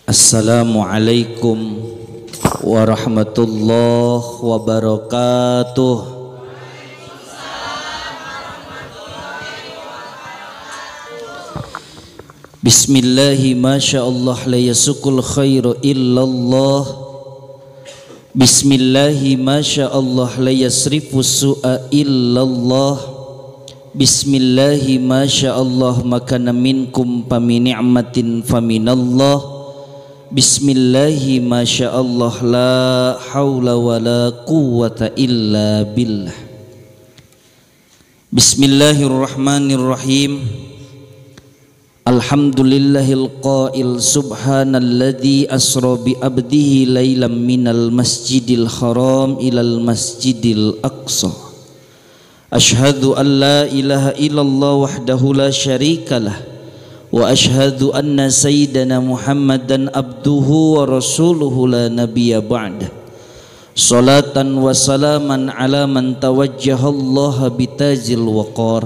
Assalamualaikum warahmatullahi wabarakatuh. Bismillahi masyaallah la yasukul khairu illallah. Bismillahi masyaallah la yasrifu su'a illallah. Bismillahi masyaallah makana minkum famini'matin faminallah. Bismillahi masyaallah la haula wala quwwata illa billah. Bismillahirrahmanirrahim. Alhamdulillahil qail subhanalladzi asra bi abdihi lailan minal masjidil haram ilal masjidil aqsa. Ashhadu an la ilaha illallah wahdahu la syarikalah wa ashhadu anna sayyidana Muhammadan abduhu wa rasuluhu la nabiyya ba'da. Salatan wa salaman ala man tawajjaha Allah bitajil waqar.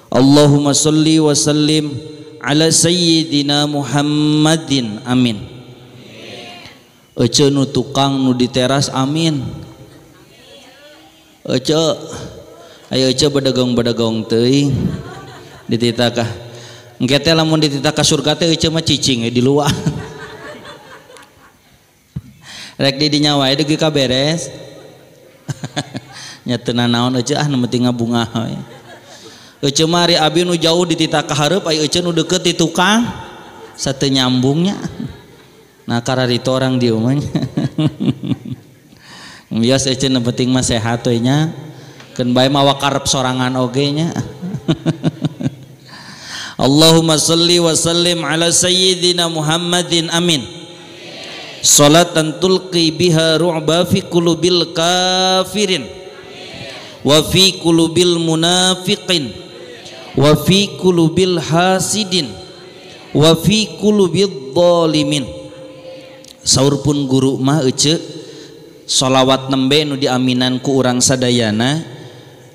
Allahumma salli wa sallim ala sayyidina Muhammadin, amin. Ece nu tukang nu di teras, amin. Ece ayo ece bedegong-bedegong teuing dititakah. Engke teh lamun dititah ka surga teh ece mah cicing di luar. Rek di dinya wae dugi ka beres. Nya teu nanaon ece ah nu penting ngabungah we. Ece mah ari abi nu jauh dititah ka hareup aya ece nu deukeut di tukang sateu nyambungnya. Nah kararitu orang di mah. Bias ece nu penting mah sehat we nya. Keun bae mah wakarep sorangan oge nya. Allahumma salli wa sallim ala sayyidina Muhammadin, amin. Salatan tulqi biha ru'ba fi qulubil kafirin wa fi qulubil munafiqin wa fi qulubil hasidin wa fi qulubil dhalimin. Saur pun guru mah ece sholawat nembe nu diaminan ku urang sadayana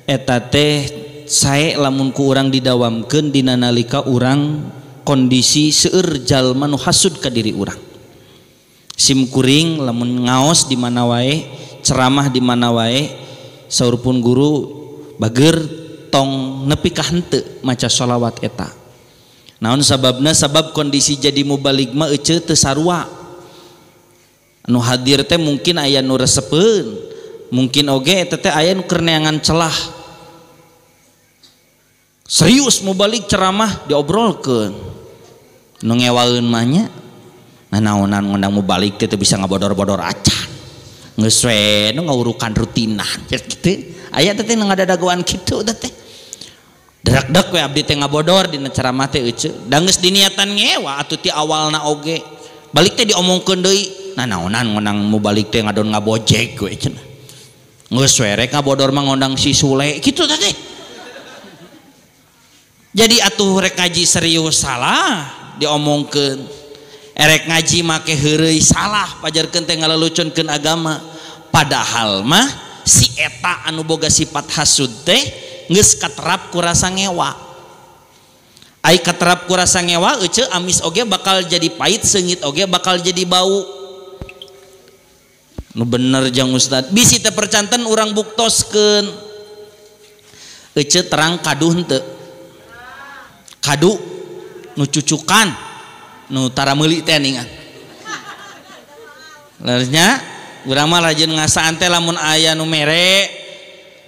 eta teh sae lamun ku urang didawamkeun dina nalika urang kondisi seueur jalma nu hasud ka diri urang. Sim kuring lamun ngaos di mana wae, ceramah di mana wae, saur pun guru bager tong nepi ka henteu maca sholawat eta. Naon sababna? Sabab kondisi jadi mubalig mah ece teu sarua. Anu hadir teh mungkin aya nu resepeun, mungkin oge eta teh aya nu keur neangan celah. Serius mau balik ceramah diobrolkeun nu ngewaeun mah nya. Nah naonan ngundang mau balik teh bisa ngabodor-bodor acan geus we nu ngaurukan rutinan kitu. Aya teh nu ngadadagoan kitu teh drakdak we abdi teh ngabodor dina ceramah teh ece da geus diniatan ngewa atuh ti awalna oge balik teh diomongkeun deui. Nah naonan ngundang mau balik teh ngadon ngabojek we cenah geus we rek ngabodor mah ngundang si Sule kitu teh. Jadi atuh rek ngaji serius salah diomongkeun, erek ngaji make heureuy salah pajarkeun teh ngalelucunkeun agama. Padahal mah si eta anu boga sifat hasud teh geus katerap ku rasa ngewa. Ai katerap ku rasa ngewa ece amis oge bakal jadi pahit, seungit oge bakal jadi bau. Nu bener jang ustad, bisi teh percanten urang buktoskeun. Ece terang kaduh henteu? Kadu nu cucukan nu tara meuli teh ningan. Leresnya urang mah rajin ngasaan teh lamun aya nu mere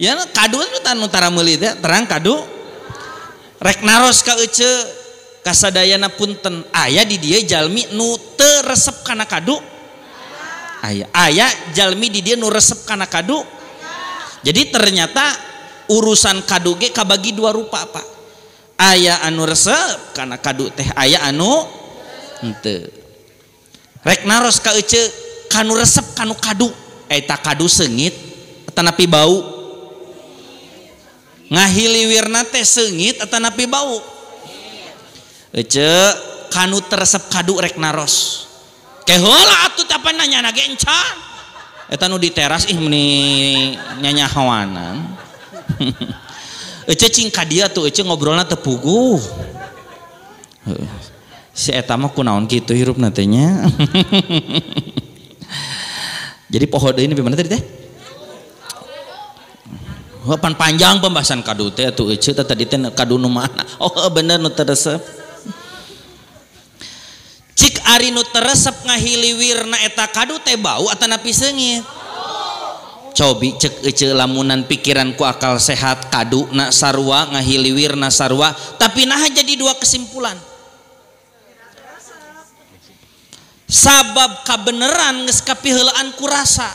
ya kadu nu tara meuli teh terang kadu. Rek naros ka ece kasadayana punten aya di dieu jalmi nu teu resep kana kadu. Aya aya jalmi di dieu nu resep kana kadu. Jadi ternyata urusan kadu ge kabagi dua rupa Pak. Aya anu resep kana kadu teh aya anu henteu. Rek naros ka ece kanu resep kanu kadu eta kadu seungit atanapi bau. Ngahiliwirna teh seungit atanapi bau. Ece kanu teresep kadu rek naros. Keheula atuh teh apa nanya ge encan. Eta nu di teras ih meuni nyanyahoanan. Ece cing ka dia tuh ece ngobrolna teu puguh. Si eta mah kunaon kitu hirupna teh nya. Jadi poho deui nepi mana tadi teh? Oh, pan panjang pembahasan kadu teh atuh eceu teh tadi teh kadu nu mana? Oh bener nu teu resep. Cik ari nu teu resep ngahiliwirna eta kadu teh bau atanapi seungit. Cobi cek eceu lamunan pikiran ku akal sehat kadu na sarua ngahiliwirna sarua, tapi naha jadi dua kesimpulan. Sabab kabeneran geus kapiheulaan ku rasa.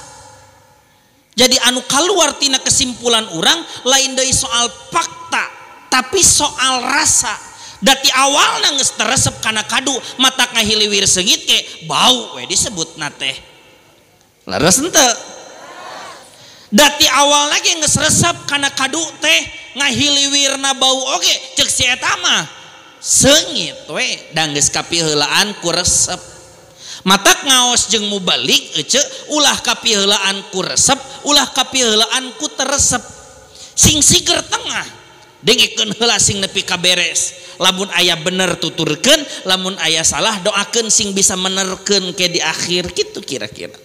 Jadi anu kaluar tina kesimpulan urang lain deui soal fakta tapi soal rasa. Dati awalna geus teresep kana kadu matak ngahiliwir seungit ke bau we disebutna teh. Leres henteu? Dati awalna ge geus resep kana kadu teh ngahiliwirna bau oge ceuk si eta mah seungit we da geus kapiheulaan ku resep. Matak ngaos jeung mubalik ece ulah kapiheulaan ku resep ulah kapiheulaan ku teresep sing siger tengah dengekeun heula sing nepi ka beres lamun aya bener tuturkeun lamun aya salah doakeun sing bisa menerkeun ke di akhir kitu kira-kira.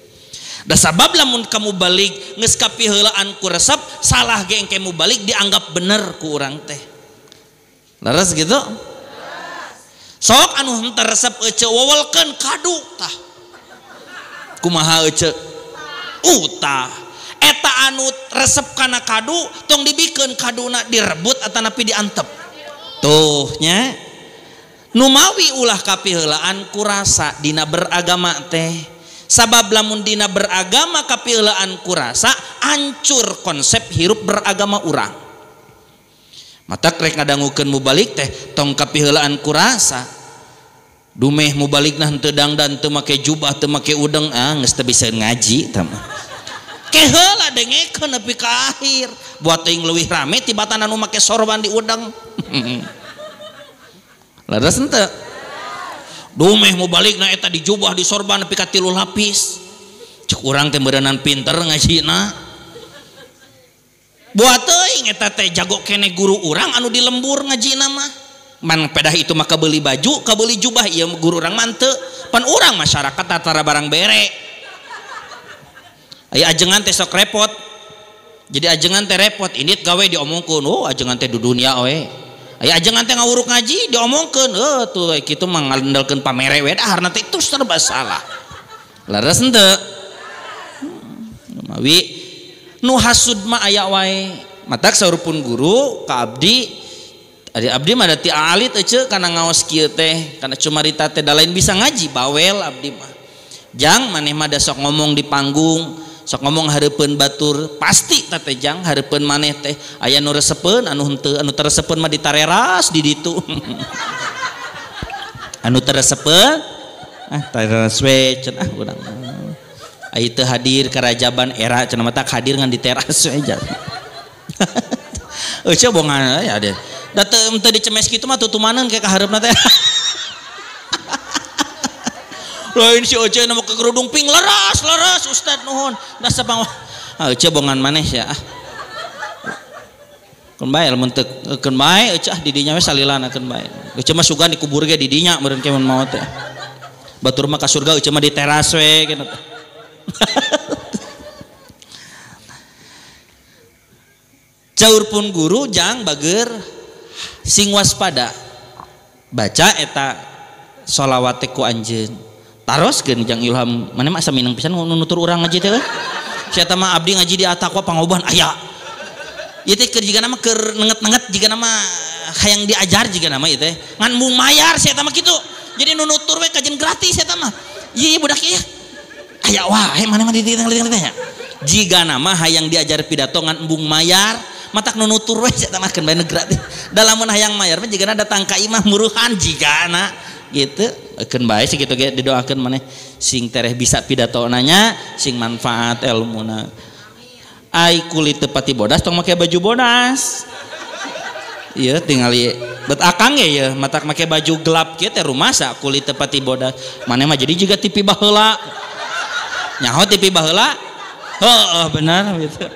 Da sabab lamun kamu balik geus kapiheulaan ku resep salah ge engke mubalik dianggap bener ku urang teh. Leres gitu? Sok anu henteu resep ece wowelkeun kadu tah. Kumaha ece? Utah. Eta anu resep kana kadu tong dibikeun kaduna direbut atanapi diantep. Tuh nya. Numawi ulah kapiheulaan ku rasa dina beragama teh. Sabab lamun dina beragama kapiheulaan ku rasa hancur konsep hirup beragama urang. Matak rek ngadangukeun mubalik teh tong kapiheulaan ku rasa. Dumeh mubalikna henteu dangdan teu make jubah teu make udeng ah geus teu bisa ngaji tah mah. Ke heula dengekeun nepi ka akhir. Buat teuing leuwih rame tibatan anu make sorban di udeng. Leres henteu? Dumeh mubalikna eta di jubah di sorban nepi ka 3 lapis. Cek urang teh meureunnan pinter ngajina. Buat teuing eta teh jago kene guru urang anu di lembur ngajina mah. Man pedah itu mah kabeuli baju, kabeuli jubah ieu guru urang mah teu. Pan urang masyarakat tatara barang bere. Aya ajengan teh sok repot. Jadi ajengan teh repot, indit gawe diomongkeun, oh ajengan teh di dunia we. Aya ajengan teh ngawuruk ngaji diomongkeun, heuh tuh kitu mah ngandalkeun pamere we daharna teh itu serba salah. Leres henteu? Mawi nu hasud mah aya wae. Matak saurupun guru ka abdi, ari abdi mah da ti alit ece kana ngaos kieu teh, kana cumarita teh da lain bisa ngaji bawel abdi mah. Jang maneh mah da sok ngomong di panggung, sok ngomong hareupeun batur, pasti tah teh jang hareupeun maneh teh aya nu resepeun anu henteu, anu teresepeun mah ditareras di ditu. Anu teresepeun ah tareras we cenah urang. Ai teu hadir karajaban era cenah mah tak hadir ngan di teras we jang. Eueuh bongan ya deh. Da teu dicemes kitu mah tutumaneun ke ka hareupna teh. Lain si Ece nu make kerudung pink leres leres ustad nuhun. Da sapang ah Ece bongan maneh sia ah. Keun bae lamun teu keun bae Ece ah di dinya we salilana keun bae. Ece mah sugan dikubur ge di dinya meureun ke mun maot teh. Batur mah ka surga Ece mah di teras we kitu teh. Caur pun guru jang bager sing waspada baca eta sholawat ku anjeun taroskeun jang ilham maneh mah asa mineng pisan nutur urang ngaji teh si eta mah abdi ngaji di At-Taqwa pangobahan aya ieu teh keur jigana mah keur nenget-nenget jigana mah hayang diajar jigana mah ieu teh ngan mung mayar si eta mah kitu jadi nunutur we kajen gratis eta mah ieu budak ieu aya wae maneh mah di tengah-tengah jigana mah hayang diajar pidato ngan embung mayar matak nunutur we eta mah keun bae gratis da lamun hayang mayar mah jigana datang ka imah muruhan jigana gitu keun bae sakitu ge didoakeun maneh sing tereh bisa pidatona nya sing manfaat elmuna ai kulit teu pati bodas tong make baju bodas ieu tingali bet akang ge ieu matak make baju gelap kieu teh rumasa kulit teu pati bodas maneh mah jadi jiga TV baheula nyaho TV baheula heeh benar gitu.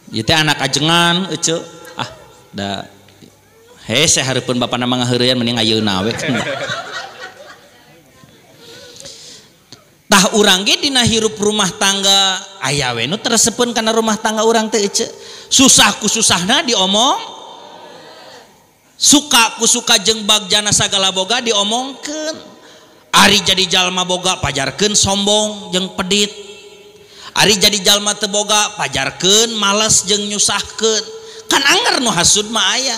Ieu teh anak ajengan ece ah da Hese hareupeun bapana mah ngaheureyan mending ayeuna we. Tah urang ge dina hirup rumah tangga aya we nu teresepeun kana rumah tangga urang teh ece. Susah ku susahna diomong, suka ku suka jeung bagjana sagala boga diomongkeun. Ari jadi jalma boga pajarkeun sombong jeung pedit. Ari jadi jalma teu boga pajarkeun males jeung nyusahkeun. Kan anger nu hasud mah aya.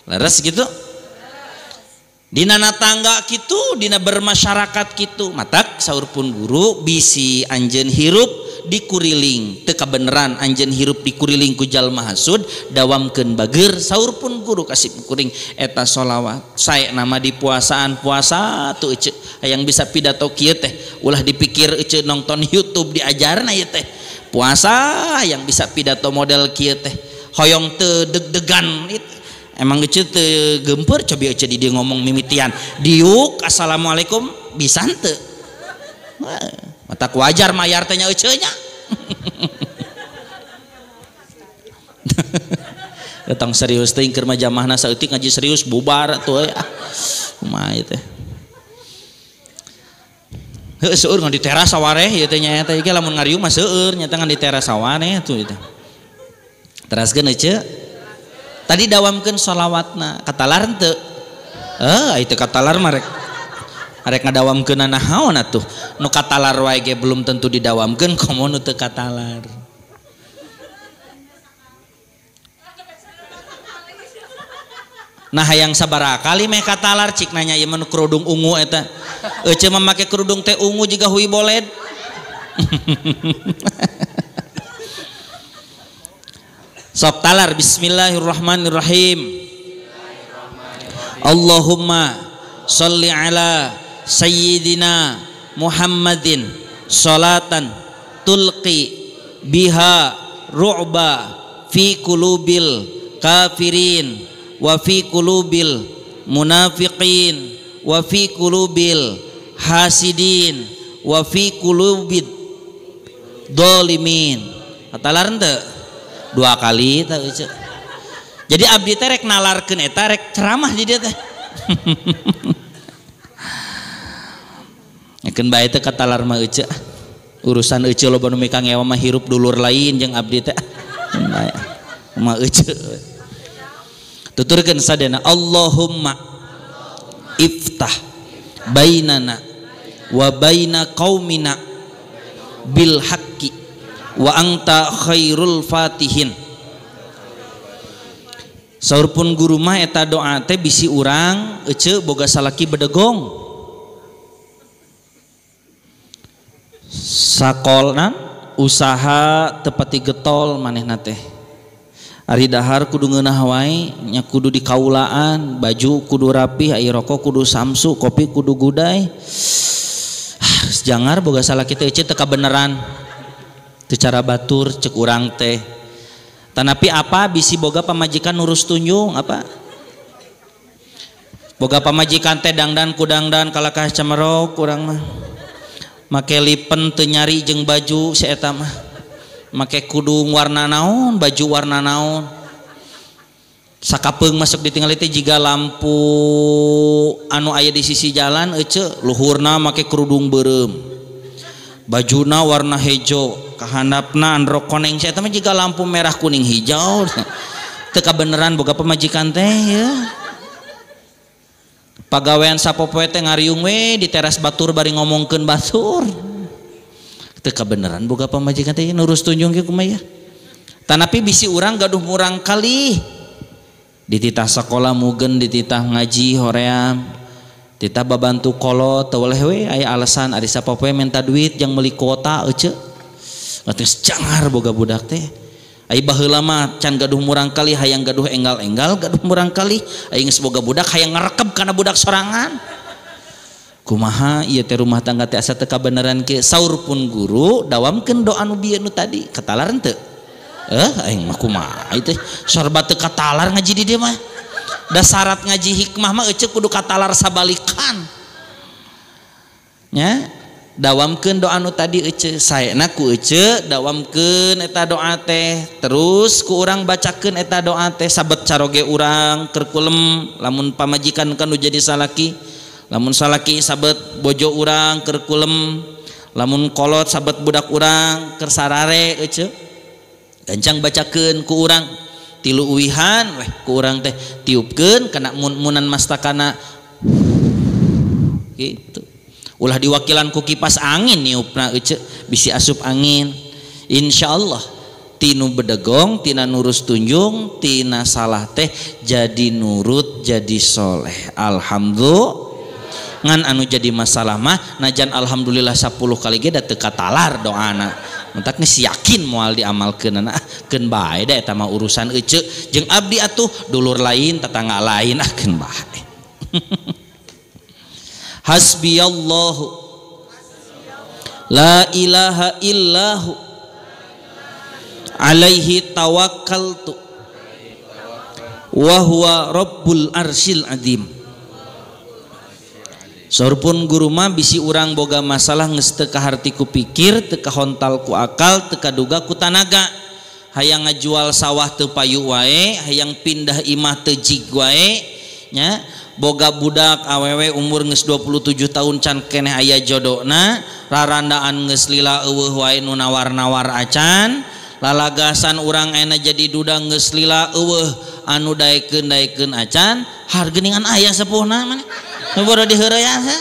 Leres gitu. Dina tangga kitu, dina bermasyarakat kitu. Matak saur pun guru bisi anjeun hirup dikuriling teu kabeneran anjeun hirup dikuriling ku jalma hasud dawamkeun bager saur pun guru kasih kuring eta sholawat. Sae nama di puasaan puasa tuh ece hayang bisa pidato kieu teh ulah dipikir ece nonton YouTube diajarna ieu teh. Puasa yang bisa pidato model kieu teh hoyong teu deg-degan itu. Emang ece teu gempeur cobi ece di dieu ngomong mimitian diuk assalamualaikum bisa henteu. Matak wajar mayar teh nya ece nya. Datang serius teh keur mah jamahna saeutik ngaji serius bubar atuh ah. Kumaha ieu teh. Heuh seueur ngan di teras sawareh ieu teh nya eta ieu lamun ngariung mah seueur nya teh ngan di teras sawareh atuh ieu teh. Teraskeun ece. Tadi dawamkeun sholawatna katalar henteu? Itu katalar mah rek arek ngadawamkeun naon atuh nu katalar wae ge belum tentu didawamkeun komo nu teu katalar. Nah hayang sabaraha kali meh katalar cik nanya ieu mah nu kerudung ungu eta. Ece mah make kerudung teh ungu jiga hui boled. Sok talar bismillahirrahmanirrahim. Allahumma sholli ala sayyidina Muhammadin sholatan tulqi biha ru'ba fi qulubil kafirin wa fi qulubil munafiqin wa fi qulubil hasidin wa fi qulubid dolimin. Katalar henteu? Dua kali tah ece. Jadi abdi teh rek nalarkeun eta rek ceramah di dieu teh. Nyakeun bae teh katalar mah ece. Urusan ece loba nu mikang ngewa mah hirup dulur lain jeung abdi teh. Bae mah ece. Tuturkeun sadena Allahumma iftah bainana wa baina qaumina bil haqqi wa anta khairul fatihin. Saur pun guru mah eta doa teh bisi urang ece boga salaki bedegong. Sakolna usaha tepati getol manehna teh. Ari dahar kudu ngeunah wae nya kudu dikaulaan, baju kudu rapih, ai rokok kudu samsu, kopi kudu gudai. Jangar boga salaki teh ece teu kabeneran. Secara batur cek urang teh. Tanapi apa bisi boga pamajikan nurus tunjung apa? Boga pamajikan teh dangdan kudangdan kalakah camerok urang mah. Make lipen teu nyari jeung baju si eta mah. Make kudung warna naon, baju warna naon. Sakapeung masuk ditinggali teh jiga lampu anu aya di sisi jalan ece luhurna make kerudung beureum. Bajuna warna hejo, kahandapna androk koneng, saya mah jiga lampu merah kuning hijau. Teu kabeneran boga pamajikan teh ya. Pagawean sapopoe teh ngariung we di teras batur bari ngomongkeun batur. Teu kabeneran boga pamajikan teh nurus tunjung kieu kumaha ya. Tanapi bisi urang gaduh murang kali. Dititah sakola mugen, dititah ngaji hoream. Titah babantu kolot teu weleh we aya alasan ari sapopoe minta duit jang meuli kuota ece. Geus jangar boga budak teh. Ai baheula mah can gaduh murang kali hayang gaduh enggal-enggal gaduh murang kali ai geus boga budak hayang ngarekeb kana budak sorangan. Kumaha ieu teh rumah tangga teh asa teu kabeneran kieu. Saur pun guru dawamkeun doa nu bieu nu tadi katalar henteu? Aing mah kumaha ieu teh sorba teu katalar ngaji di dieu mah. Da syarat ngaji hikmah mah ece kudu katalar sabalikan. Nya Dawamkeun doa nu tadi ece saena ku ece dawamkeun eta doa teh terus ku urang bacakeun eta doa teh sabet caroge urang keur kulem lamun pamajikan kan nu jadi salaki lamun salaki sabet bojo urang keur kulem lamun kolot sabet budak urang keur sarare ece gancang bacakeun ku urang tilu uwihan weh ku urang teh tiupkeun kana mun-munan mastakana gitu. Ulah diwakilan ku kipas angin niupna ece bisi asup angin. Insyaallah tinu bedegong tina nurus tunjung tina salah teh jadi nurut jadi soleh. Alhamdulillah. Ngan anu jadi masalah mah najan alhamdulillah 10 kali ge da teu katalar doana. Mentak geus yakin moal diamalkeunana keun bae da eta mah urusan ece jeung abdi atuh dulur lain tetangga lain ah keun bae. Hasbiyallahu la ilaha illahu alaihi tawakkaltu wa huwa rabbul arsyil azim. Saurpun guru mah bisi urang boga masalah geus teu kaharti ku pikir, teu kahontal ku akal, teu kaduga ku tanaga. Hayang ngajual sawah teu payu wae, hayang pindah imah teu jig wae nya. Boga budak awewe umur geus 27 tahun can keneh aya jodona, rarandaan geus lila eueuh wae nu nawar-nawar acan, lalagasan urang ayeuna jadi duda geus lila eueuh anu daekeun-daekeun acan, hargeuningan aya sepuhna maneh. Nu bodo diheureuyang sa.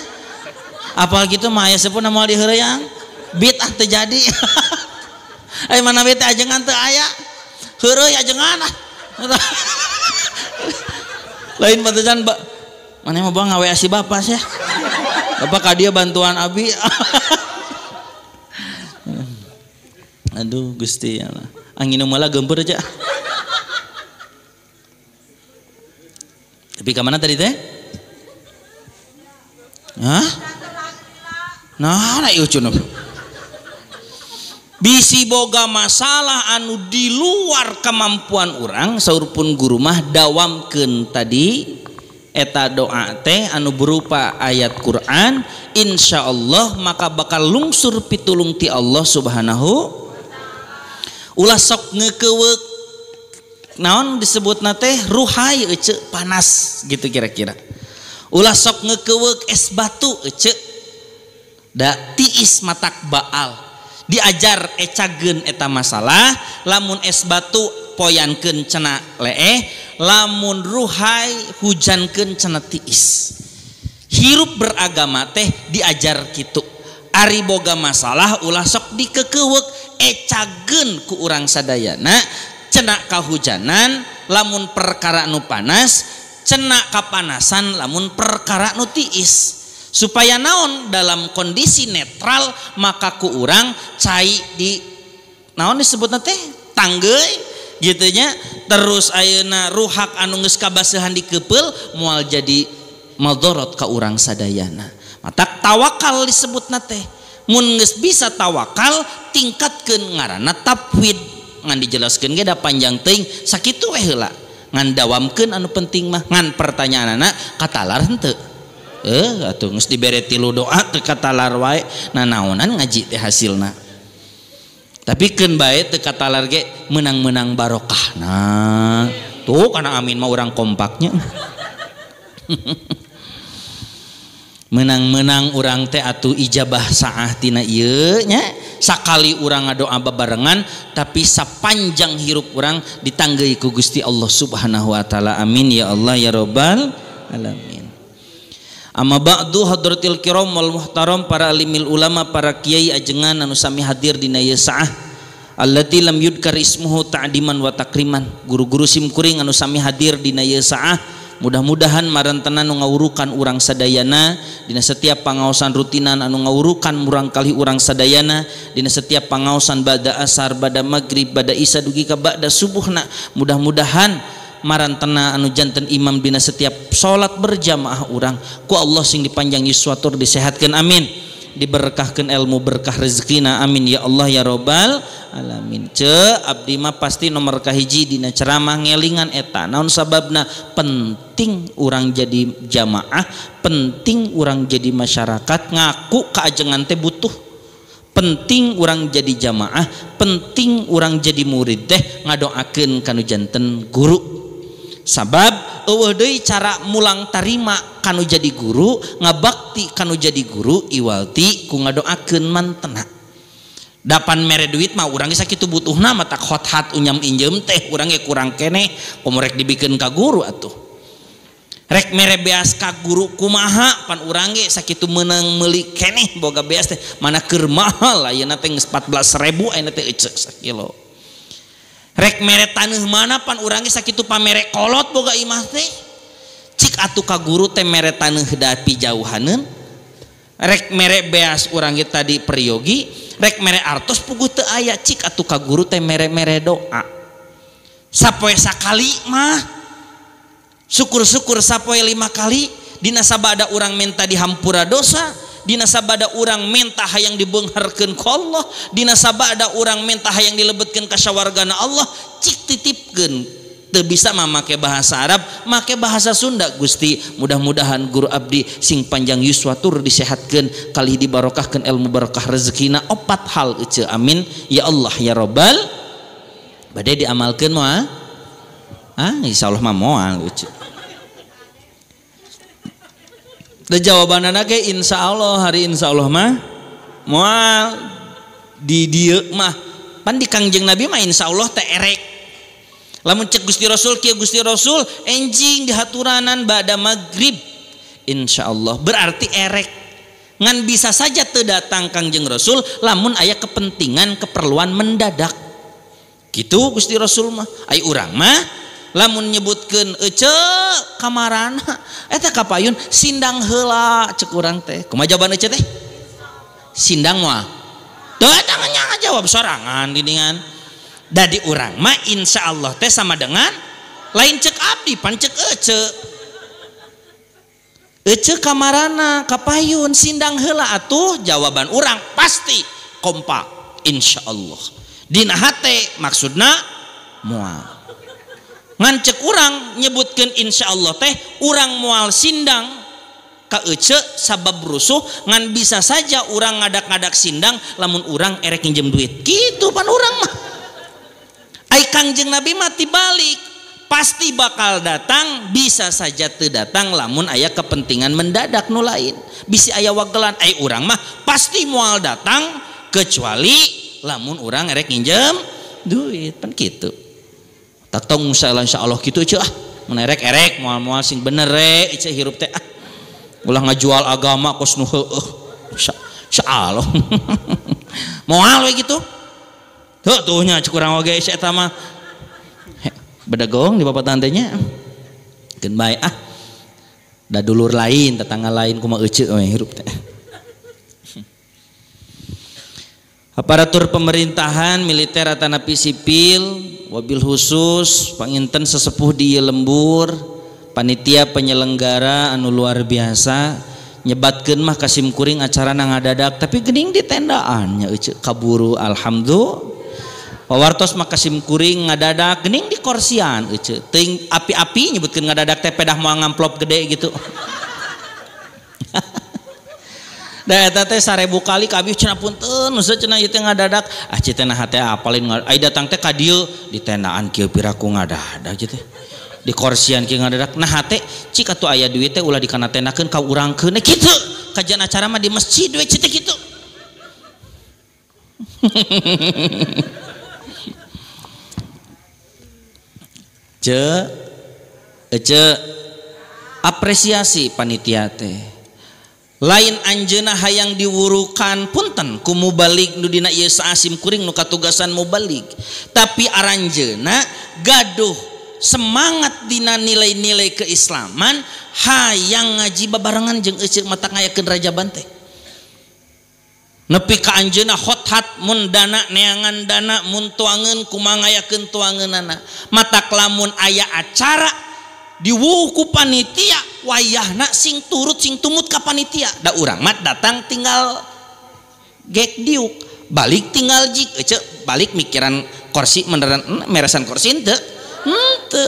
Apal kitu mah aya sepuhna moal diheureuyang. Bit ah teu jadi. Ai mana we teh ajengan teu aya. Heureuy ajengan ah. Lain pantesan mana mau bang ngawe si bapak sih, bapak ka dia bantuan abi. Aduh Gusti Allah, angin malah gempur aja. Tapi kemana tadi teh? Hah? Nah, ieu cenah. Bisi boga masalah anu di luar kemampuan orang, saur pun guru mah dawamkeun tadi. Eta doa teh anu berupa ayat Quran, insyaallah maka bakal lungsur pitulung ti Allah Subhanahu. Ulah sok ngekeuweuk naon disebutna teh ruhai ece panas gitu kira-kira. Ulah sok ngekeuweuk es batu ece da tiis matak baal. Diajar ecageun eta masalah, lamun es batu poyankeun cenah leeh, lamun ruhai hujankeun cenah tiis. Hirup beragama teh diajar kitu. Ari boga masalah ulah sok dikekeuweuk, ecageun ku urang sadayana cenah kahujanan lamun perkara nu panas, cenah kapanasan lamun perkara nu tiis. Supaya naon dalam kondisi netral maka ku urang cai di naon disebutna teh tanggeui gitunya. Terus ayeuna ruhak anu geus kabasehan dikepeul moal jadi madorot ka urang sadayana. Matak tawakal disebutna teh. Mun geus bisa tawakal tingkatkeun ngaranna tafwid. Ngan dijelaskeun ge da panjang teuing sakitu we heula. Ngan dawamkeun anu penting mah ngan pertanyaanana katalar henteu. Atuh geus dibere tilu doa teu katalar wae nanaonan ngaji teh hasilna. Tapi keun bae teu katalar ge menang-menang barokah. Nah, tuh kana amin mah urang kompaknya. Menang-menang urang teh atuh ijabah saah tina ieu nya. Sakali urang ngadoa babarengan tapi sapanjang hirup urang ditanggeui ku Gusti Allah Subhanahu wa taala. Amin ya Allah ya rabbal alamin. Amma ba'du hadratil kiram wal muhtaram, para alimil ulama, para kiai ajengan anu sami hadir dina ieu saah allati lam yudkar ismuhu ta'diman wa takriman, guru-guru simkuring anu sami hadir dina ieu saah, mudah-mudahan marantenan nu ngawurukan urang sadayana dina setiap pangaosan rutinan anu ngawurukan murang kali urang sadayana dina setiap pangaosan bada asar, bada maghrib, bada isya dugi ka bada subuhna, mudah-mudahan marantena anu janten imam dina setiap salat berjamaah urang ku Allah sing dipanjang yuswa tur disehatkeun amin. Diberkahkeun ilmu berkah rezekina amin ya Allah ya robbal alamin. Ce abdi mah pasti nomor kahiji dina ceramah ngelingan eta naon sababna penting urang jadi jamaah, penting urang jadi masyarakat ngaku kaajengan teh butuh, penting urang jadi jamaah, penting urang jadi murid teh ngadoakeun kanu janten guru. Sabab eueuh deui cara mulang tarima kanu jadi guru, ngabakti kanu jadi guru iwalti ku ngadoakeun mantena. Dapan mere duit mah urang ge sakitu butuhna mah tak hot hat unyam injem teh urang ge kurang keneh komo rek dibikeun ka guru atuh. Rek mere beas ka guru kumaha pan urang ge sakitu meunang meuli keneh boga beas teh mana keur mahal ayeuna teh geus 14.000 ayeuna teh ecek sakilo. Rek mere taneuh mana pan urang ge sakitu pamere kolot boga imah teh cik atuh ka guru teh mere taneuh dapi jauhaneun. Rek mere beas urang ge tadi peryogi, rek mere artos puguh teu aya cik atuh ka guru teh mere-mere doa. Sapoe sakali mah syukur-syukur sapoe 5 kali dina sabada urang menta dihampura dosa, dina sabada urang menta hayang dibeungharkeun ku Allah, dina sabada urang menta hayang dilebetkeun ka sawargana Allah, cik titipkeun. Teu bisa mah make bahasa Arab, make bahasa Sunda. Gusti mudah-mudahan guru abdi sing panjang yuswa tur disehatkeun kalih dibarokahkeun ilmu barokah rezekina opat hal ece amin ya Allah ya robbal. Bade diamalkeun moal? Ah insyaallah mah moal ece. Da jawabanana ge insyaallah hari insyaallah mah moal di dieu mah pan di Kangjeng Nabi mah insyaallah teh erek. Lamun cek Gusti Rasul kieu Gusti Rasul enjing dihaturanan ba'da maghrib insyaallah berarti erek. Ngan bisa saja teu datang Kangjeng Rasul lamun aya kepentingan keperluan mendadak. Gitu Gusti Rasul mah. Ai urang mah lamun nyebutkeun ece kamarana eta kapayun sindang heula cek urang teh. Kumaha jawaban ece teh? Sindang moal. Teu eta jawab sorangan geuningan. Dadi urang mah insyaallah teh sama dengan lain cek abdi pan cek ece. Ece kamarana kapayun sindang heula atuh jawaban urang pasti kompak insyaallah. Dina hate maksudna moal. Ngan cek urang nyebutkeun insyaallah teh urang moal sindang ka ece sabab rusuh ngan bisa saja urang ngadak-ngadak sindang lamun urang erek nginjem duit. Kitu pan urang mah. Ai Kangjeng Nabi mah tibalik pasti bakal datang bisa saja teu datang lamun aya kepentingan mendadak nu lain bisi aya wagelan. Ai urang mah pasti moal datang kecuali lamun urang erek nginjem duit pan kitu. Tak tong insyaallah kitu ece ah mun erek-erek moal-moal sing bener re ece hirup teh ah ulah ngajual agama kos nu heueuh insyaallah moal we kitu. Tuh tuhnya kurang oge eta mah bedegong di bapak tantenya keun bae ah da dulur lain tetangga lain kumaha ece we hirup teh. Aparatur pemerintahan militer atanapi sipil wabil khusus panginten sesepuh di lembur panitia penyelenggara anu luar biasa nyebatkeun mah kasim kuring acara ngadadak tapi geuning di tendaan nya ece kaburu alhamdulillah. Pawartos mah kasim kuring ngadadak geuning di korsian ece teuing api-api nyebutkeun ngadadak teh pedah moal ngamplop gede gitu. Da eta teh 1000 kali ka abi cenah punten nu cenah ieu teh ngadadak ah ceu teh nah teh apalin ai datang teh ka dieu di tendaan kieu piraku ngadadak ceu teh di korsian kieu ngadadak nah hate cik atuh aya duit teh ulah dikana tendakeun ka urangkeun kitu kajian acara mah di masjid we ceu teh kitu. Ce, ece, apresiasi panitia teh. Lain anjeuna hayang diwurukan punten ku mubalig nu dina ieu saasim kuring nu katugasan mubalig. Tapi aranjeuna gaduh semangat dina nilai-nilai keislaman hayang ngaji babarengan jeung ece mata ngayakeun rajaban teh. Nepi ka anjeunna hot hat mun dana neangan dana mun tuangeun kumaha ngayakeun tuangeunana matak lamun aya acara diwuh ku panitia wayahna sing turut sing tumut ka panitia da urang mah datang tinggal Gek diuk balik tinggal jik ece balik mikiran kursi meneran meresan kursi henteu henteu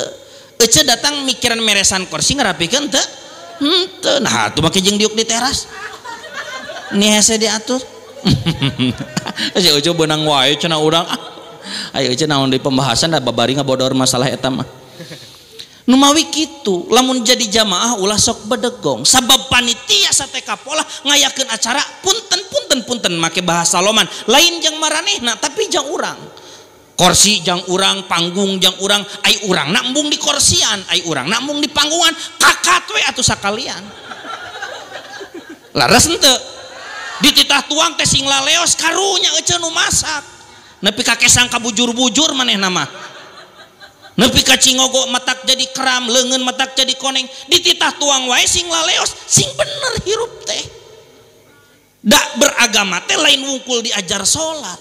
ece datang mikiran meresan kursi ngerapikeun teu henteu nah atuh make jeung diuk di teras ni hese diatur. Si ece beunang wae cenah urang. Ayo ece naon di pembahasan da babari ngabodor masalah eta mah. Numawi kitu lamun jadi jamaah ulah sok bedegong sabab panitia sate kapolah ngayakeun acara punten punten punten make bahasa loman lain jang maranehna tapi jang urang kursi jang urang panggung jang urang ai urang na embung di korsian ai urang na embung di panggungan kakat we atuh sakalian laras henteu dititah tuang teh sing laleos karunya ece nu masak nepi ka kesang kabujur-bujur manehna mah nepi ka cingogo matak jadi keram leungeun matak jadi koneng dititah tuang wae sing laleos sing bener hirup teh dak beragama teh lain wungkul diajar salat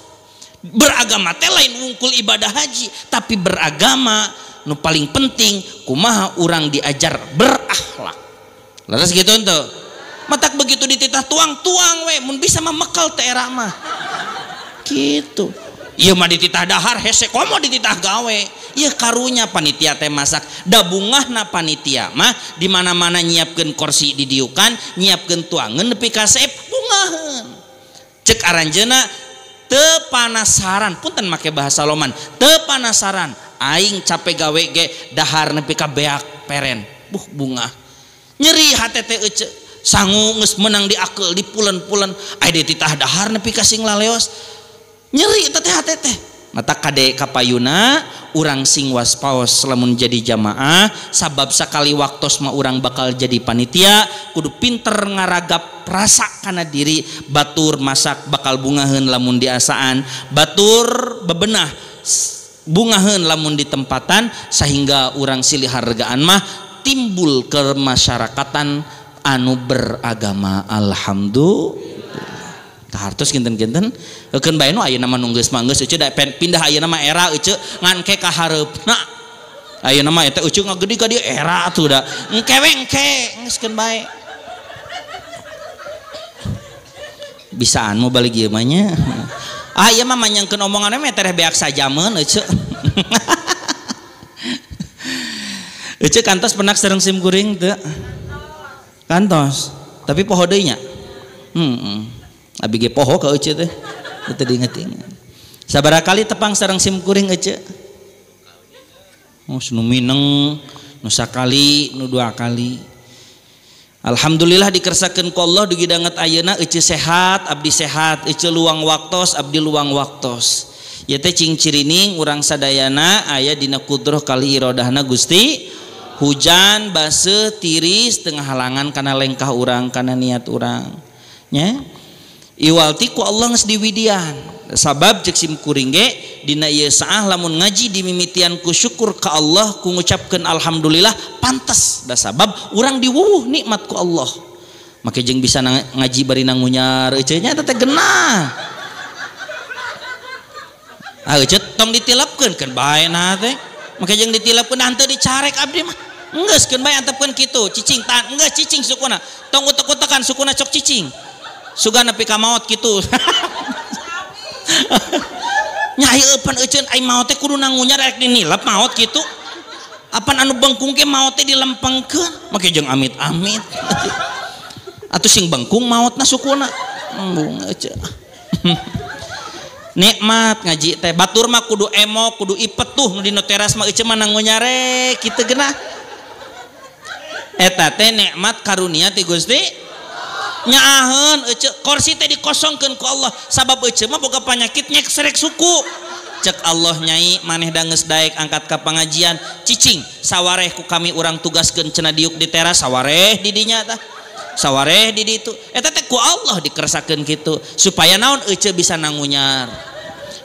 beragama teh lain wungkul ibadah haji tapi beragama nu paling penting kumaha urang diajar berakhlak laras kitu henteu matak begitu dititah tuang tuang we mun bisa mah mekal teh era mah kitu. Ieu mah dititah dahar hese komo dititah gawe. Ieu karunya panitia teh masak. Da bungahna panitia mah di mana-mana nyiapkeun kursi didiukan, nyiapkeun tuangeun nepi ka seep bungaheun. Cek aranjeuna teu panasaran, punten make bahasa loman, teu panasaran aing capek gawe ge dahar nepi ka beak peren. Buh bungah. Nyeri hate teh ece sangu geus meunang diakeul dipulen-pulen aya dititah dahar nepi ka sing laleos. Nyeri teh hate teh mata kade kapayuna urang sing waspaos lamun jadi jamaah sabab sakali waktos mah urang bakal jadi panitia kudu pinter ngaragap rasa kana diri batur masak bakal bungaheun lamun diasaan batur bebenah bungaheun lamun ditempatan sehingga urang silih hargaan mah timbul kemasyarakatan anu beragama. Alhamdulillah. Kahartos kinten-kinten keun bae nu ayeuna mah nu geus mah geus ece da pindah ayeuna mah era ece ngan ke ka hareupna ayeuna mah eta ece ngagede ka dieu era atuh da engke we engke geus keun bae bisaan mau balik ieu mah nya ah ieu mah manyangkeun omongan we tereh beak sajameun ece. Ece kantos penak sareng sim kuring teu kantos tapi poho deui nya heeh. Abi ge poho ka ece teh teu diinget-inget. Sabaraha kali tepang sareng sim kuring ece? Oh, nu mineng, nu sakali, nu dua kali. Alhamdulillah dikersakeun ku Allah dugi danget ayeuna ece sehat, abdi sehat, ece luang waktos, abdi luang waktos. Ieu teh cing cirining urang sadayana aya dina kudroh kali irodahna Gusti. Hujan baseuh tiris tengah halangan kana lengkah urang, kana niat urang. Nya? Iwalti ku Allah geus diwidian sabab cek sim kuring ge dina ieu saah lamun ngaji dimimitian ku syukur ka Allah ku ngucapkeun alhamdulillah pantes da sabab urang diwuwuh nikmat ku Allah make jeung bisa ngaji bari nangunyar ece nya eta teh genah ah ece tong ditilapkeun keun bae nah teh make jeung ditilapkeun henteu dicarek abdi mah geus keun bae antepkeun kitu cicing tahan geus cicing sukuna tong utek-utekan sukuna cok cicing sugan nepi ka maot kitu. Nya ieu pan euceun ai maot teh kudu nangunyar rek dinilep maot kitu. Apan anu bengkung ge maot teh dilempengkeun make jeung amit-amit. Atuh sing bengkung maotna sukuna. Embung euceun. Nikmat ngaji teh batur mah kudu emo kudu ipet tuh nu dina teras mah euceun mah nangunyare kitu geunah. Eta teh nikmat karunia ti Gusti. Nyaaheun ece kursi teh dikosongkeun ku Allah sabab ece mah boga panyakit nyeksrek suku cek Allah nyai maneh da geus daek angkat ka pangajian cicing sawareh ku kami urang tugaskeun cenah diuk di teras sawareh di dinya tah sawareh di ditu eta teh ku Allah dikersakeun kitu supaya naon ece bisa nangunyar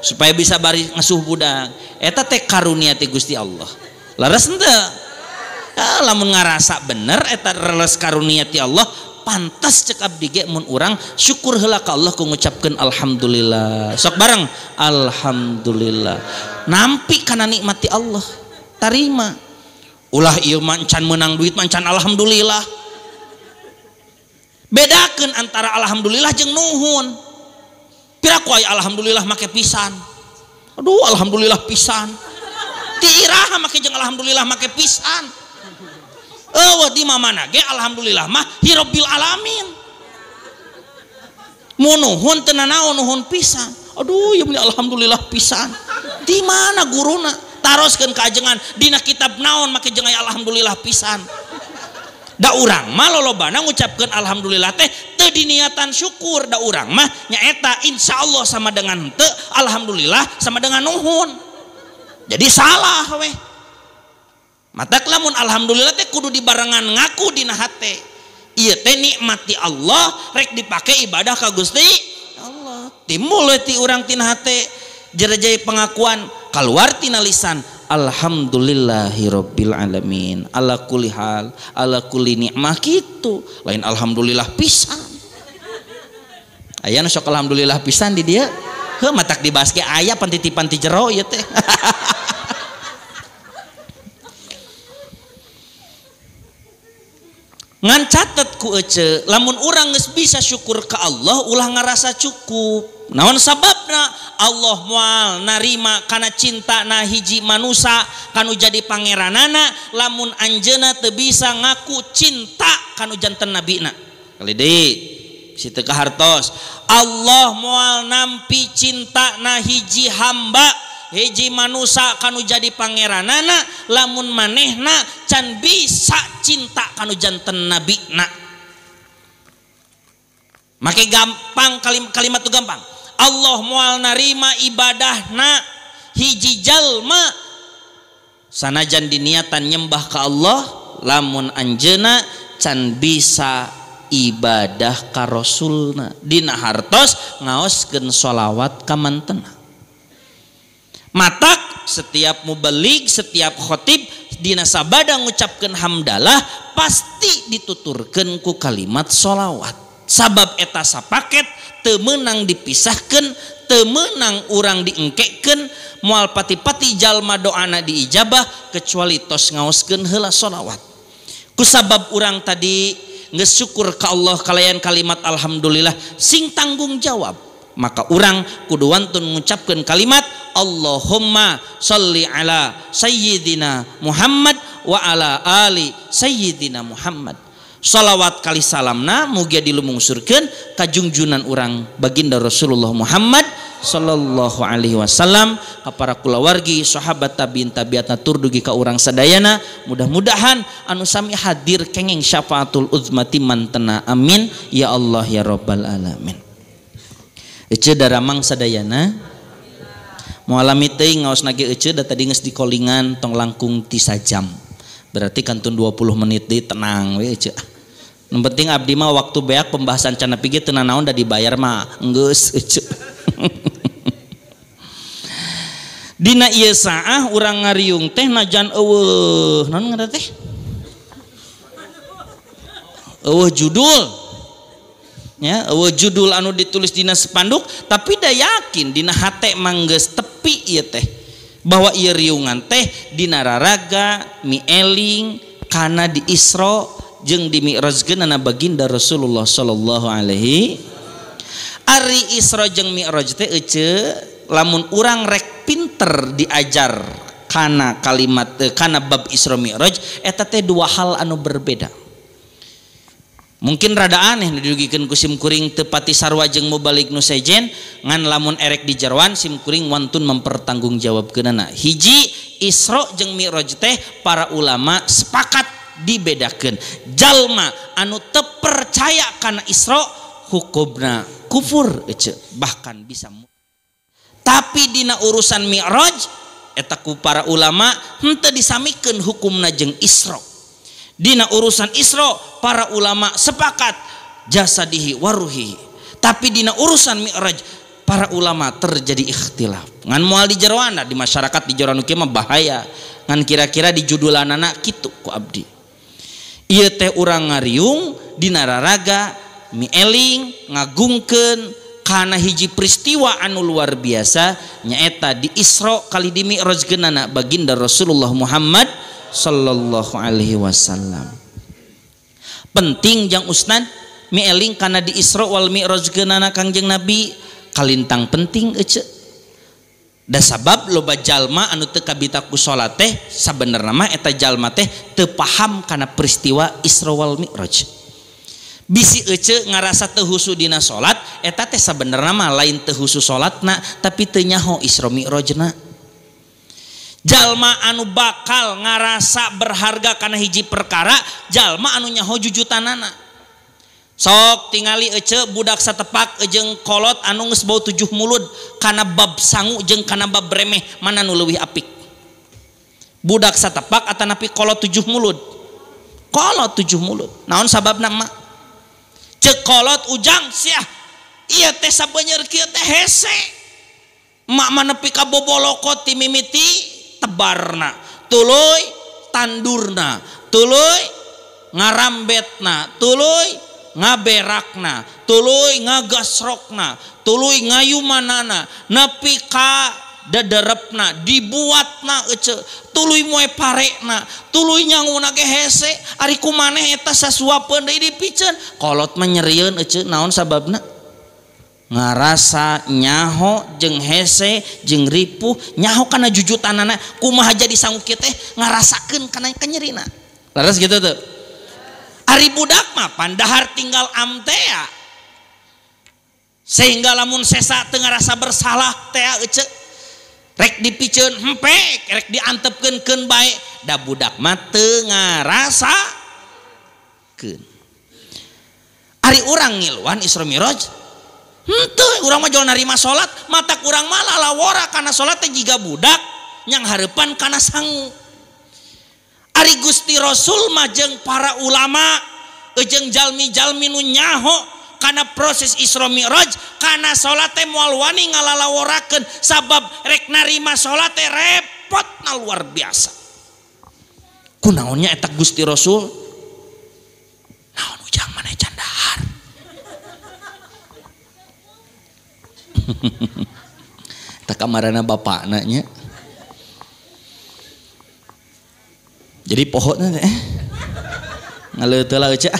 supaya bisa bari ngasuh budak eta teh karunia ti Gusti Allah leres henteu lamun ngarasa bener eta reles karunia ti Allah pantas cek abdi ge mun urang syukur heula ka Allah ku ngucapkeun alhamdulillah sok bareng alhamdulillah nampi kana nikmati Allah tarima ulah ieu mah encan meunang duit mah encan alhamdulillah bedakeun antara alhamdulillah jeung nuhun. Piraku aya alhamdulillah make pisan. Aduh alhamdulillah pisan. Ti iraha make jeung alhamdulillah make pisan. Eueuh di mamana ge alhamdulillah mah hirabbil alamin. Munuhun teu nanaon nuhun pisan. Aduh ieu mah alhamdulillah pisan. Di mana guruna? Taroskeun ka ajengan dina kitab naon make jeung aya alhamdulillah pisan. Da urang mah lolobana ngucapkeun alhamdulillah teh teu diniatan syukur, da urang mah nyaeta insyaallah sama dengan teu, alhamdulillah sama dengan nuhun. Jadi salah weh. Matak lamun alhamdulillah teh kudu dibarengan ngaku dina hate. Ieu teh nikmati Allah rek dipake ibadah ka Gusti Allah. Timbul we ti urang tina hate jerejai pengakuan kaluar tina lisan alhamdulillahirabbil alamin ala kulli hal ala kulli nikmah kitu lain alhamdulillah pisan. Aya nu sok alhamdulillah pisan di dieu heuh matak dibahas ge aya pantitipan ti jero ieu teh. Ngan catet ku ece lamun urang geus bisa syukur ka Allah ulah ngarasa cukup. Naon sababna Allah moal narima kana cinta na hiji manusa kanu jadi pangeranana lamun anjeuna teu bisa ngaku cinta kanu janten nabina. Kali deui si teu kahartos Allah moal nampi cinta na hiji hamba hiji manusa kanu jadi pangeranana lamun manehna can bisa cinta kanu janten nabina. Make gampang kalimat tu gampang. Allah moal narima ibadahna hiji jalma sanajan diniatan nyembah ka Allah lamun anjeuna can bisa ibadah ka rasulna dina hartos ngaoskeun sholawat ka mantena. Matak setiap mubalig setiap khotib dina sabada ngucapkeun hamdalah pasti dituturkeun ku kalimat sholawat. Sabab eta sapaket teu meunang dipisahkeun, teu meunang urang diengkekeun, moal pati-pati jalma doana diijabah kecuali tos ngaoskeun heula sholawat. Kusabab urang tadi geus syukur ka Allah kalayan kalimat alhamdulillah sing tanggung jawab, maka urang kudu wantun ngucapkeun kalimat Allahumma sholli ala sayyidina Muhammad wa ala ali sayyidina Muhammad. Salawat kali salamna mugia dilumungsurkeun ka jungjunan urang baginda Rasulullah Muhammad sallallahu alaihi wasallam ka para kulawargi sahabat tabiin tabiatna tur dugi ka urang sadayana. Mudah-mudahan anu sami hadir kenging syafaatul uzmati mantena, amin ya Allah ya rabbal alamin. Ece daramang sadayana moalami teuing ngaosna ge ece da tadi geus dikolingan tong langkung ti sajam. Berarti kantun 20 menit deui tenang we ece. Nu penting abdi mah waktu beak pembahasan can nepi ge teu nanaon da dibayar mah enggeus ece. Dina ieu saah urang ngariung teh najan eueuh naon ngaran teh? Eueuh judul. Ya, eueuh judul anu ditulis dina spanduk tapi da yakin dina hate mah geus tepi ieu teh. Bahwa ieu riungan teh dina raraga mieling kana di Isra jeung di Mi'rajkeunana baginda Rasulullah sallallahu alaihi. Ari Isra jeung Mi'raj teh ece lamun urang rek pinter diajar kana kalimat kana bab Isra Mi'raj eta teh dua hal anu berbeda. Mungkin rada aneh nu didugikeun ku simkuring teu pati sarua jeung mubalik nu sejen ngan lamun erek di jeroan simkuring wantun mempertanggungjawabkeunana. Hiji Isra jeung Mi'raj teh para ulama sepakat dibedakeun. Jalma anu teu percaya kana Isra hukumna kufur ece bahkan bisa. Tapi dina urusan Mi'raj eta ku para ulama henteu disamikeun hukumna jeung Isra. Dina urusan Isra para ulama sepakat jasadihi waruhi. Tapi dina urusan Mi'raj para ulama terjadi ikhtilaf. Ngan moal di jeroana di masyarakat di jeroan kieu mah bahaya. Ngan kira-kira di judulanana kitu ku abdi. Ieu teh urang ngariung dina raraga mieling ngagungkeun kana hiji peristiwa anu luar biasa nyaeta di Isra kali di Mi'rajkeunana baginda Rasulullah Muhammad sallallahu alaihi wasallam. Penting jang ustad mieling kana di Isra wal Mi'rajkeunana Kangjeng Nabi Kalintang penting ece. Da sabab loba jalma anu teu kabita ku salat teh sabenerna mah eta jalma teh teu paham kana peristiwa Isra wal Mi'raj. Bisi ece ngarasa teu husu dina salat eta teh sabenerna mah lain teu husu salatna tapi teu nyaho Isra Mi'rajna. Jalma anu bakal ngarasa berharga kana hiji perkara jalma anu nyaho jujutanana. Sok tingali ece budak satepak jeung kolot anu geus bau 7 mulud kana bab sangu jeung kana bab remeh mana nu leuwih apik. Budak satepak atanapi kolot 7 mulud. Kolot 7 mulud. Naon sababna mak? Ceuk kolot ujang siah ieu teh sabeunyer kieu teh hese. Mak mah nepi ka bobolokot ti mimiti tebarna, tuluy tandurna, tuluy ngarambetna, tuluy ngaberakna, tuluy ngagasrokna, tuluy ngayumanana, nepi ka dederepna, dibuatna ece, tuluy moe parekna, tuluy nyanguna ge hese, ari kumaneh eta sasuapeun deui dipiceun. Kolot mah nyerieun ece, naon sababna? Ngarasa nyaho jeung hese jeung ripuh, nyaho kana jujutanana, kumaha jadi sangu kieu teh ngarasakeun kana kanyerina. Leres gitu tuh. Ari budak mah pandahar tinggal amtea sehingga lamun sesa teu ngarasa bersalah tea ece rek dipiceun hempek rek diantepkeun keun bae da budak mah teu ngarasakeun. Ari urang ngiluan Isra Mi'raj henteu urang mah jol narima salat matak urang mah lalawora kana salat teh jiga budak nyang hareupan kana sangu. Ari Gusti Rasul mah jeung para ulama jeung jalmi-jalmi nu nyaho kana proses Isra Mi'raj kana salat teh moal wani ngalalaworakeun sabab rek narima salat teh repotna luar biasa. Kunaonnya eta Gusti Rasul? Naon ujang maneh can dahar. Eta kamarana bapakna nya. Jadi pohonnya teh ngaleuteul lah euceu ah.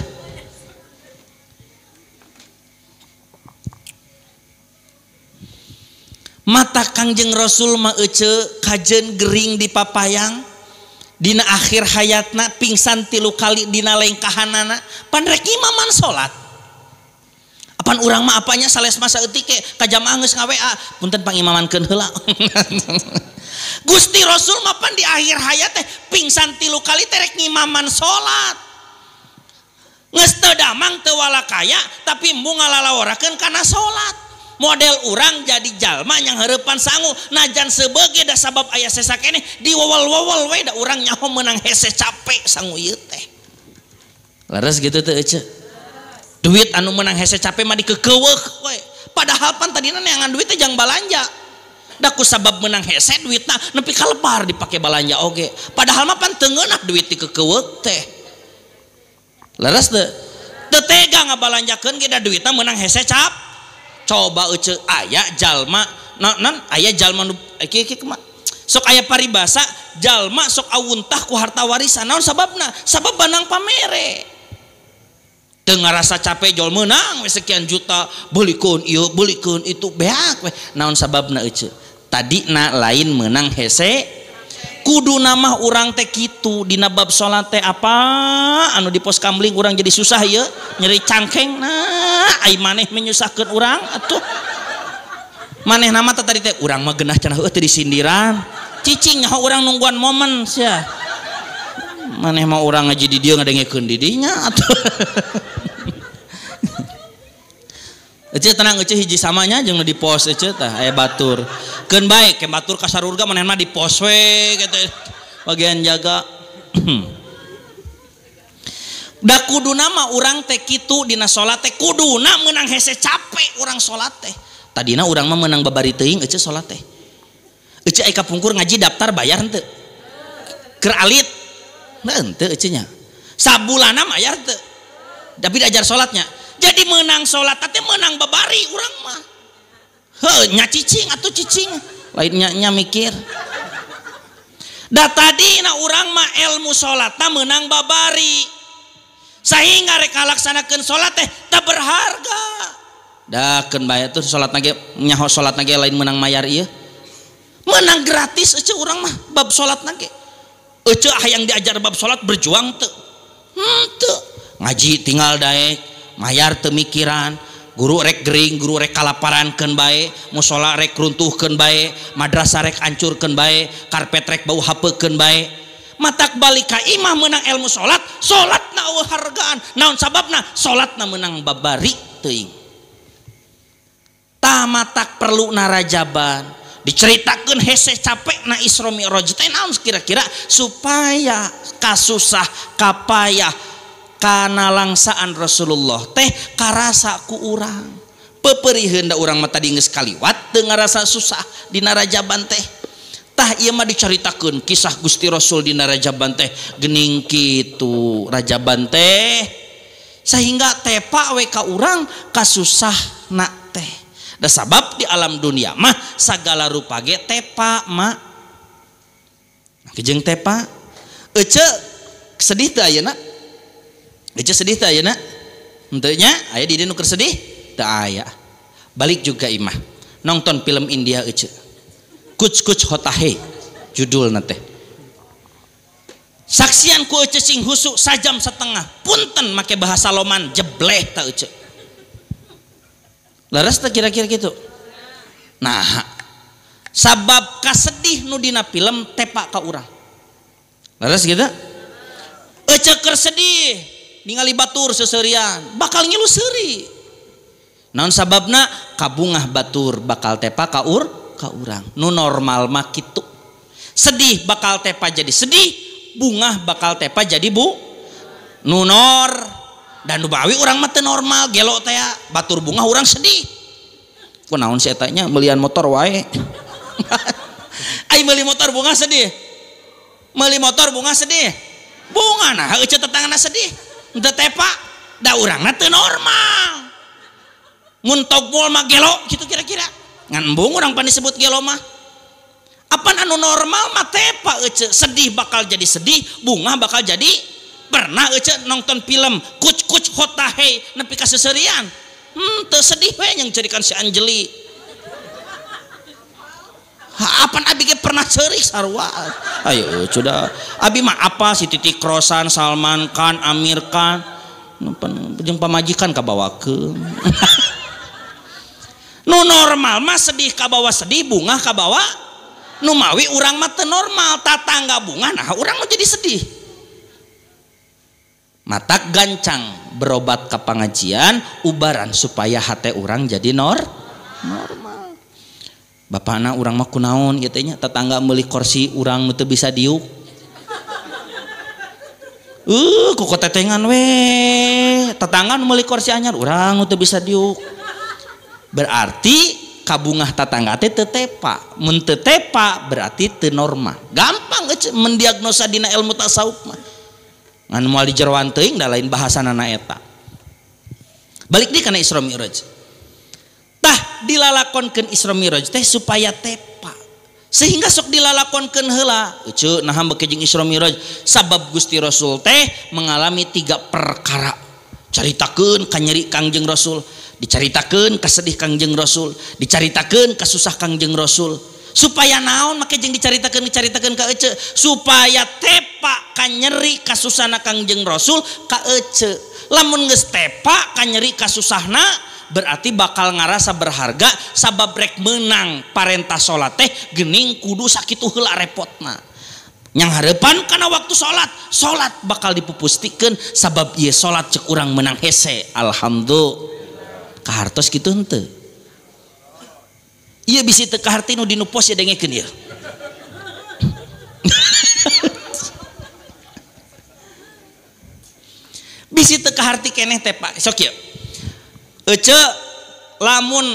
Mata Kangjeng Rasul mah euceu kajeun gering di papayang dina akhir hayatna pingsan 3 kali dina lengkahanana pan rek imaman salat. Apan urang mah apanya sales masa eutik ke ka jamaah geus nga-WA punten pangimamankeun heula. Gusti Rasul mah pan di akhir hayat teh pingsan 3 kali teh rek ngimaman salat. Geus teu damang teu walakaya tapi embung ngalalaworakeun kana salat. Model urang jadi jalma yang hareupan sangu najan sebagai da sabab aya sesa keneh diwewel-wewel we da urang nyaho meunang hese capek sangu ieu teh. Leres gitu teh ece. Duit anu meunang hese capek mah dikekeuweuh we. Padahal pan tadina neangan duit teh jang balanja. Da ku sabab menang hese duitna nepi ka lebar dipake balanja oge. Padahal mah pan teu ngeunah duit dikekeuweuk teh. Leres teu? Teu tega ngabalanjakeun ge da duitna meunang hese cap. Coba ece aya jalma non aya jalma nu kieu kieu kumaha? Sok aya paribasa jalma sok awuntah ku harta warisan. Naon sababna? Sabab banang pamere. Teu ngarasa capek jol meunang we sekian juta beulikeun ieu beulikeun itu beak we. Naon sababna ece? Tadina lain menang hese kudu nama urang teh kitu dina bab salat teh apa anu di pos kamling urang jadi susah ieu nyeri cangkeng nah ai maneh menyusahkeun urang atuh maneh nama teh tadi teh urang mah geunah cenah heueuh teh disindiran cicing nyaho urang nungguan momen sia maneh mah urang ngaji di dieu ngadengekeun di dinya atuh. Ece tenang ece hiji samanya jeung di pos ece tah aya batur. Keun bae ke batur ka sarurga manehna mah di pos we kitu. Bagian jaga. Da kuduna mah urang teh kitu dina salat teh kuduna meunang hese capek urang salat teh. Tadina urang mah meunang babari teuing ece salat teh. Ece ai kapungkur ngaji daftar bayar henteu? Keur alit. Henteu ece nya. Sabulana mayar teu. Tapi diajar salatnya. Jadi menang salat teh menang babari urang mah. Heuh nya cicing atuh cicing. Lain nya mikir. Da tadina urang mah ilmu salatna menang babari. Sehingga rek ngalaksanakeun salat teh teu berharga. Da keun bae tuh salatna ge nyaho salatna ge lain menang mayar ieu. Menang gratis ece urang mah bab salatna ge. Ece hayang diajar bab salat berjuang teu. Henteu. Ngaji tinggal daek, mayar teu mikiran. Guru rek gering, guru rek kalaparan keun bae, musola rek runtuhkeun bae, madrasah rek hancurkeun bae, karpet rek bau hapeukeun bae. Matak balik ka imah meunang ilmu salat, salatna eueuh hargaan. Naon sababna? Salatna meunang babari teuing. Tah matak perlu narajaban, diceritakeun hese capekna Isra Mi'raj teh naon kira-kira supaya kasusah kapayah kana langsaan Rasulullah teh karasa ku urang. Peperiheun da urang mah tadi geus kaliwat teu ngarasa susah dina rajaban teh. Tah ieu mah dicaritakeun kisah Gusti Rasul dina rajaban teh geuning kitu rajaban teh sehingga tepa we ka urang kasusahna teh. Da sabab di alam dunia mah sagala rupa ge tepa ma. Jeung tepa ece sedih teu ayeuna? Ece sedih teu ayeuna? Henteu nya, aya di dieu nu keur sedih? Teu aya. Balik juga imah. Nonton film India ece. Kuch Kuch Hota Hai judulna teh. Saksian ku ece sing husuk sajam setengah. Punten make bahasa loman jebleh ta ece. Leres teh kira-kira gitu. Nah, sabab kasedih nu dina film tepak ka urang. Leres gitu? Ece keur sedih ningali batur seserian bakal ngilu seuri. Naon sababna? Kabungah batur bakal tepa ka urang. Nu normal mah kitu. Sedih bakal tepa jadi sedih, bungah bakal tepa jadi bu. Nu nor dan nu bawi urang mah teu normal gelo teh batur bungah urang sedih. Kunaon si eta nya melian motor wae. Ai meuli motor bunga sedih. Meuli motor bunga sedih. Bunga nah ece tetangana sedih. Henteu tepa da urangna teu normal. Mun togmol mah gelo kitu kira-kira. Ngan embung urang pan disebut gelo mah. Apan anu normal mah tepa ece sedih bakal jadi sedih, bunga bakal jadi. Pernah ece nonton film Kuch Kuch Hota Hai nepi ka seserian. Teu sedih we yang cerikan si Anjeli. Apan abi ge pernah ceurik sarua. Ayo sudah. Abi mah apa si Titi Krosan, Salman Khan, Amir Khan, jeung pamajikan kabawakeun. Nu normal mah sedih kabawa sedih, bungah kabawa. Nu mawi urang mah teu normal, tatangga bungah nah urang mah jadi sedih. Matak gancang berobat ke pengajian ubaran supaya hate urang jadi normal. Bapana urang mah kunaon kitu nya, tetangga meuli kursi urang nu teu bisa diuk. Ku kotetengan we, tetangga nu meuli kursi anyar urang nu teu bisa diuk. Berarti kabungah tetangga teh teu tepa. Mun teu tepa berarti teu normal. Gampang euy mendiagnosa dina ilmu tasawuf mah. Ngan moal di jeroan teuing da lain bahasana eta. Balik deui kana Isra Mi'raj. Tah dilalakonkeun Isra Mi'raj teh supaya tepa. Sehingga sok dilalakonkeun heula. Ece naha beuki jeung Isra Mi'raj sabab Gusti Rasul teh mengalami 3 perkara. Caritakeun ka nyeri Kangjeng Rasul, dicaritakeun ka sedih Kangjeng Rasul, dicaritakeun ka susah Kangjeng Rasul. Supaya naon make jeung dicaritakeun ka ece supaya tepa ka nyeri kasusahna Kangjeng Rasul ka ece. Lamun geus tepa ka nyeri kasusahna berarti bakal ngarasa berharga sabab rek menang parentah salat teh geuning kudu sakitu heula repotna. Yang hareupan kana waktu salat, salat bakal dipupustikeun sabab ieu salat cek urang menang hese. Alhamdulillah. Kahartos kitu henteu? Ieu bisi teu kaharti nu dinu pos ya dengekeun ieu. Bisi teu kaharti keneh teh Pak. Sok ieu. Ece lamun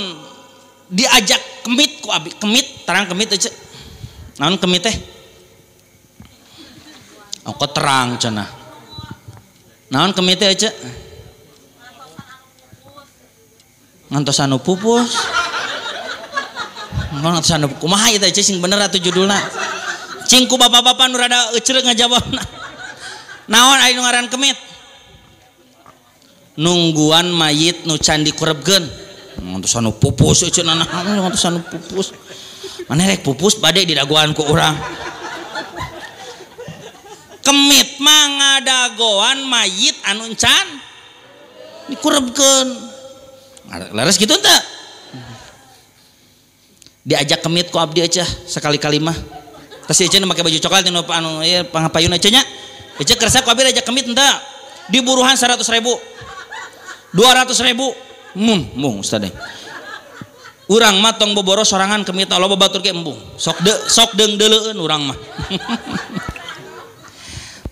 diajak kemit ku abi, kemit terang kemit ece. Naon kemit teh? Oh, kok terang cenah. Naon kemit teh ece? Ngantos anu pupus. Ngantos anu kumaha ieu teh sing bener atuh judulna. Cing ku bapak-bapak nu rada eceureuh ngajawabna. Naon aya nu ngaran kemit? Nungguan mayit nu can dikurebkeun. Ngantos anu pupus cenah ngantos anu pupus. Maneh rek pupus bade didagoan ku urang. Kemit mah ngadagoan mayit anu encan dikurebkeun. Leres kitu teu? Diajak kemit ku abdi eceh sekali-kali mah. Tas eceh nu make baju coklat nu anu ieu pangapayun eceh nya. Eceh kersa ku abdi diajak kemit henteu. Diburuhan 100.000. 200.000. Mun mung ustad. Urang mah tong boboro sorangan kemit loba batur ge embung. Sok de sok deung deuleueun urang mah.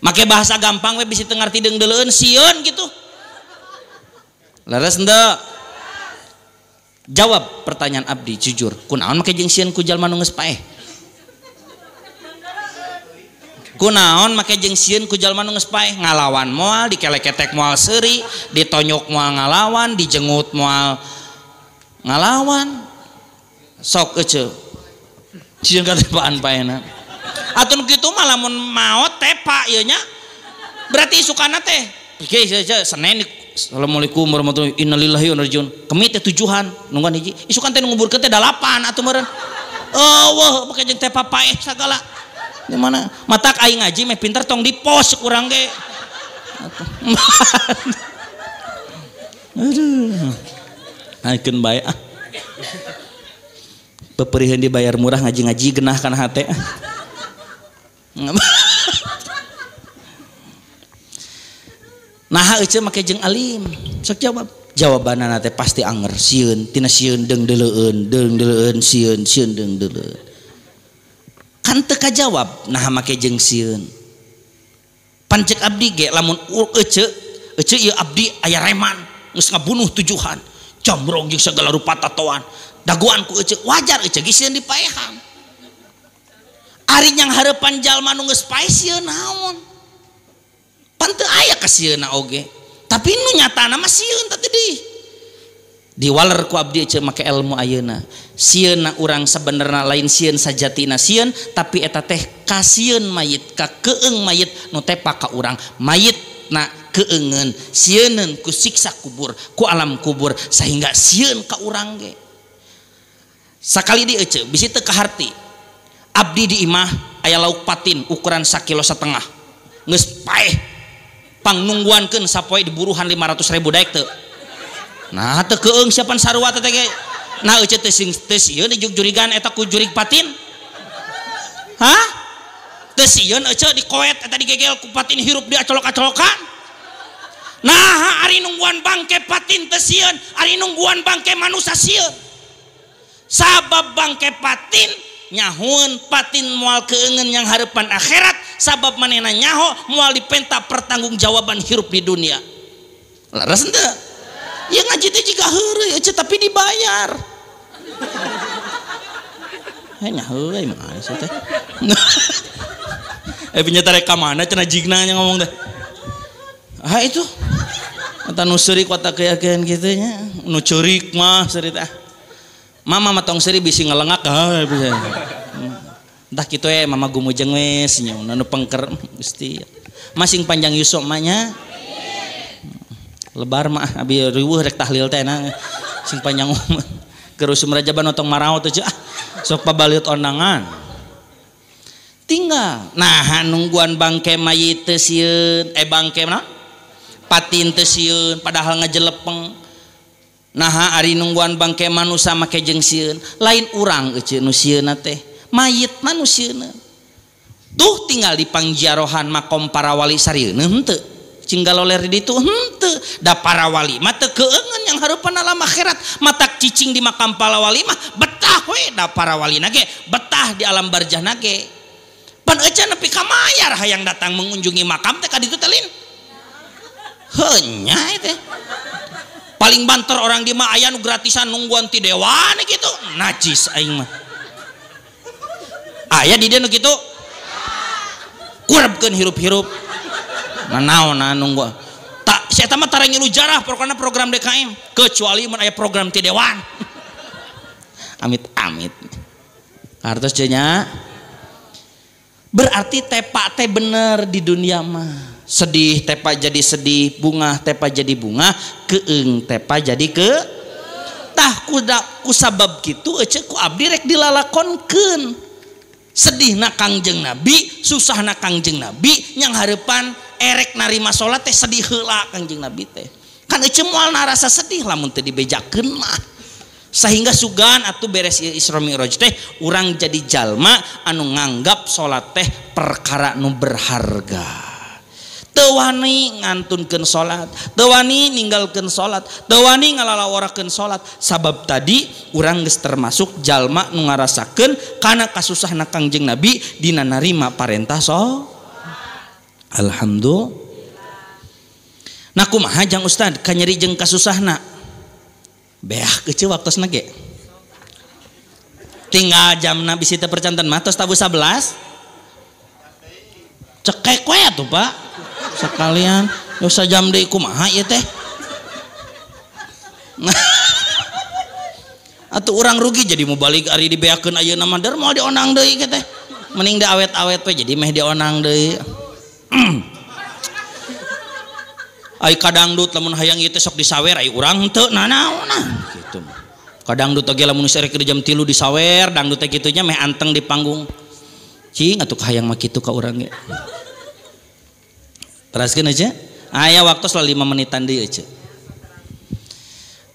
Make bahasa gampang we bisi teu ngarti deung deuleueun sieun gitu. Leres henteu? Jawab pertanyaan abdi jujur. Kunaon make jeung sieun ku jalma nu geus paeh? Kunaon make jeung sieun ku jalma nu geus paeh? Ngalawan moal, dikeleketek moal seuri, ditonyok moal ngalawan, dijengut moal ngalawan. Sok eceu. Sieun ka tepaan paehna. Atuh nu kitu mah lamun maot tepa ieu nya. Berarti isukana teh. Oke, Senin Assalamualaikum warahmatullahi wabarakatuh. Innalillahi wa inna ilaihi rajiun. Kemit teh tujuhan nungguan hiji. Isukan teh nguburkeun teh 8 atuh meureun. Eueuh make jeung tepa paeh sagala. Di mana? Matak aing ngaji meh pinter tong di pos urang ge. Aduh. Aikeun bae ah. Peperiheun dibayar murah ngaji-ngaji genah kana hate. Nah eceu make jeung alim. Sok jawab. Jawabanana teh pasti anger sieun tina sieun deung deuleueun sieun sieun deung deuleueun. Kan teu kajawab nah make jeung sieun. Pan ceuk abdi ge lamun eceu eceu ieu abdi aya reman geus ngabunuh tujuhan. Jamrong jeung segala rupa tatoan. Dagoan ku eceu wajar eceu ge sieun dipaehan. Ari nyang hareupan jalma nu geus paeh sieun naon? Pan teu aya kasieunna oge. Tapi nu nyatana mah sieun teh deui. Diwaler ku abdi eceu make ilmu ayeuna. Sieunna urang sabenerna lain sieun sajatina sieun, tapi eta teh kasieun mayit, ka keung mayit nu tepa ka urang. Mayit na keungeun, sieuneun ku siksa kubur, ku alam kubur sehingga sieun ka urang ge. Sakali di eceu bisi teu kaharti. Abdi di imah aya lauk patin ukuran sakilo setengah. Geus paeh. Pangnungguankeun sapoe diburuhan 500.000 daek teu. Nah teu keung siapan sarua teh ge. Nah eceu teh sing teu sieun dijug-jurigan eta ku jurig patin. Hah? Teu sieun eceu dikoet eta digegel ku patin hirup diacolok-acolokan. Nah ari nungguan bangke patin teu sieun, ari nungguan bangke manusia sieun. Sabab bangke patin nyahueun patin moal keungeun yang hareupan akhirat, sabab manehna nyaho moal dipenta pertanggungjawaban hirup di dunia. Leres henteu? Ya ngaji teh jiga heureuy eceu tapi dibayar. Heh nyaheuleuy mah asa teh. Eh punya tarik ka mana cenah jigna nya ngomong teh. Ah itu. Eta nu seurik kota keyakinan kitu nya, nu ceurik mah seuri teh. Mama mah tong seuri bisi ngelengak ah bisa. Entah kitu we mama gumujeng we nya nu pengker Gusti. Masing panjang yusuk mah nya. Lebar mah abi riweuh rek tahlil teh na sing panjang umur. Keur usum rajaban otong maraot teh ah sok pabaliut ondangan. Tinggal nah nungguan bangke mayit teu sieun bangke naon? Patin teu sieun padahal ngajelepeng. Nah ari nungguan bangke manusia make jeung sieun lain urang eceu nu sieunna teh mayit manusieuna. Tuh tinggal di pangjiarohan makom para wali sarieuna henteu. Cinggal loler di ditu henteu da para wali mah teu keungeun yang hareupan alam akhirat. Matak cicing di makam para wali mah betah we da para wali na ge betah di alam barjah na ge. Pan eceu nepi ka mayar hayang datang mengunjungi makam teh ka ditu teh lin. Heuh nya teh. Paling banter orang di mah aya nu gratisan nungguan ti dewan gitu. Najis aing mah. Aya di dieu nu kitu. Kurebkeun hirup-hirup. Nah naon nungguan. Tak si eta mah tara ngilu jarah pokona program DKM kecuali mun aya program ti dewan. Amit-amit. Kartos teh nya. Berarti tepa teh bener di dunia mah. Sedih tepa jadi sedih, bunga tepa jadi bunga, keung tepa jadi ke. Tah ku sabab kitu ece ku abdi rek dilalakonkeun. Sedihna Kangjeng Nabi, susahna Kangjeng Nabi, yang hareupan erek narima salat teh sedih heula Kangjeng Nabi teh. Kan ece moal narasa sedih lamun teu dibejakeun mah. Sehingga sugan atuh beres Isra Mi'raj teh urang jadi jalma anu nganggap salat teh perkara nu berharga. Teu wani ngantunkeun salat, teu wani ninggalkeun salat, teu wani ngalalaworakeun salat. Sabab tadi urang geus termasuk jalma nu ngarasakeun kana kasusahna Kangjeng Nabi dina narima parentah so. Alhamdulillah. Nah kumaha jang ustad kanyeri jeung kasusahna? Beah kecil waktosna ge. Tinggal jamna bisi teu percanten mah tos tabuh 11. Cekek we atuh Pak. Sekalian yo sajam deui kumaha ieu teh. Atuh urang rugi jadi mau balik ari dibeakeun ayeuna mah der moal dionang deui teh. Mending da awet-awet we jadi meh dionang deui. Ai kadangdut lamun hayang ieu teh sok disawer ai urang henteu nanaonan kitu. Kadangdut oge lamun serek di jam 3 disawer dangdut teh kitu nya meh anteng di panggung. Cing atuh hayang mah kitu ka urang ge. Teraskeun aja. Aya waktu lah 5 menitan deui aja.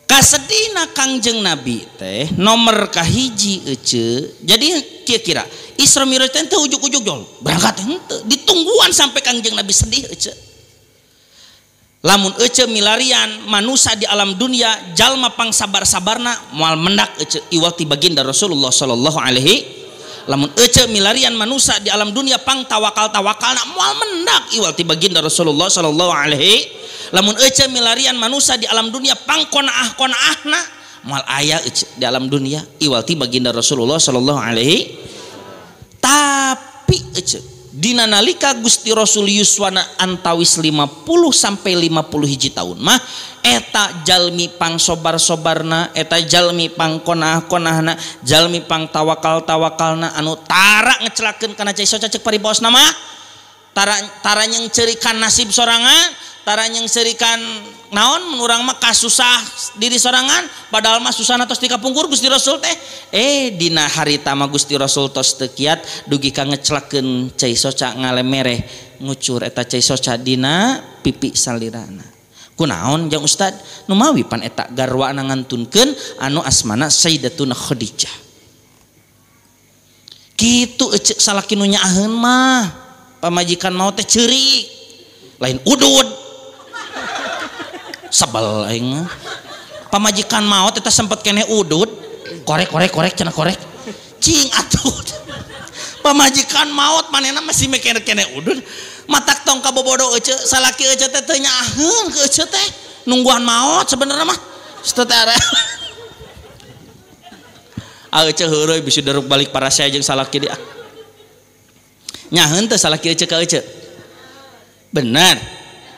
Kasedihna Kangjeng Nabi teh nomor kahiji ece. Jadi kira-kira Isra Mi'raj teh teu ujug-ujug jol berangkat henteu, ditungguan sampai Kangjeng Nabi sedih ece. Lamun ece milarian manusia di alam dunia jalma pang sabar-sabarna moal mendak ece iwal ti baginda Rasulullah sallallahu alaihi. Lamun ece milarian manusia di alam dunia pang tawakal-tawakalna moal mendak iwal ti baginda Rasulullah sallallahu alaihi. Lamun ece milarian manusia di alam dunia pang konaah-konaahna moal aya ece di alam dunia iwal ti baginda Rasulullah sallallahu alaihi. Tapi ece dina nalika Gusti Rasul yuswana antawis 50 sampai 50 hiji tahun mah eta jalmi pang sobar-sobarna, eta jalmi pang konaah-konahna, jalmi pang tawakal-tawakalna anu tara ngecelakeun kana cai soca cek paribaosna mah tara nyengcerikan nasib sorangan, tara nyengcerikan naon mun urang mah kasusah diri sorangan padahal mah susahna tos dikapungkur Gusti Rasul teh. Dina harita mah Gusti Rasul tos teu kiat dugi ka ngecelakeun cai soca ngalemereh ngucur eta cai soca dina pipi salirana. Kunaon jang ustad nu mawi pan eta garwana ngantunkeun anu asmana Sayyidatuna Khadijah. Kitu ece salaki nu nyaaheun mah pamajikan mau teh ceurik lain udud. Sebel aing mah. Pamajikan maot eta sempet keneh udud, korek korek korek cenah korek. Cing atuh. Pamajikan maot manehna masih mikir keneh udud. Matak tong kabobodo ece, salaki ece teh teu nyaaheun ke ece teh. Nungguan maot sebenarnya mah. Seteu ah ece heureuy bisi deruk balik parasea jeung salaki dia. Nyaheun teh salaki ece ka ece. Bener.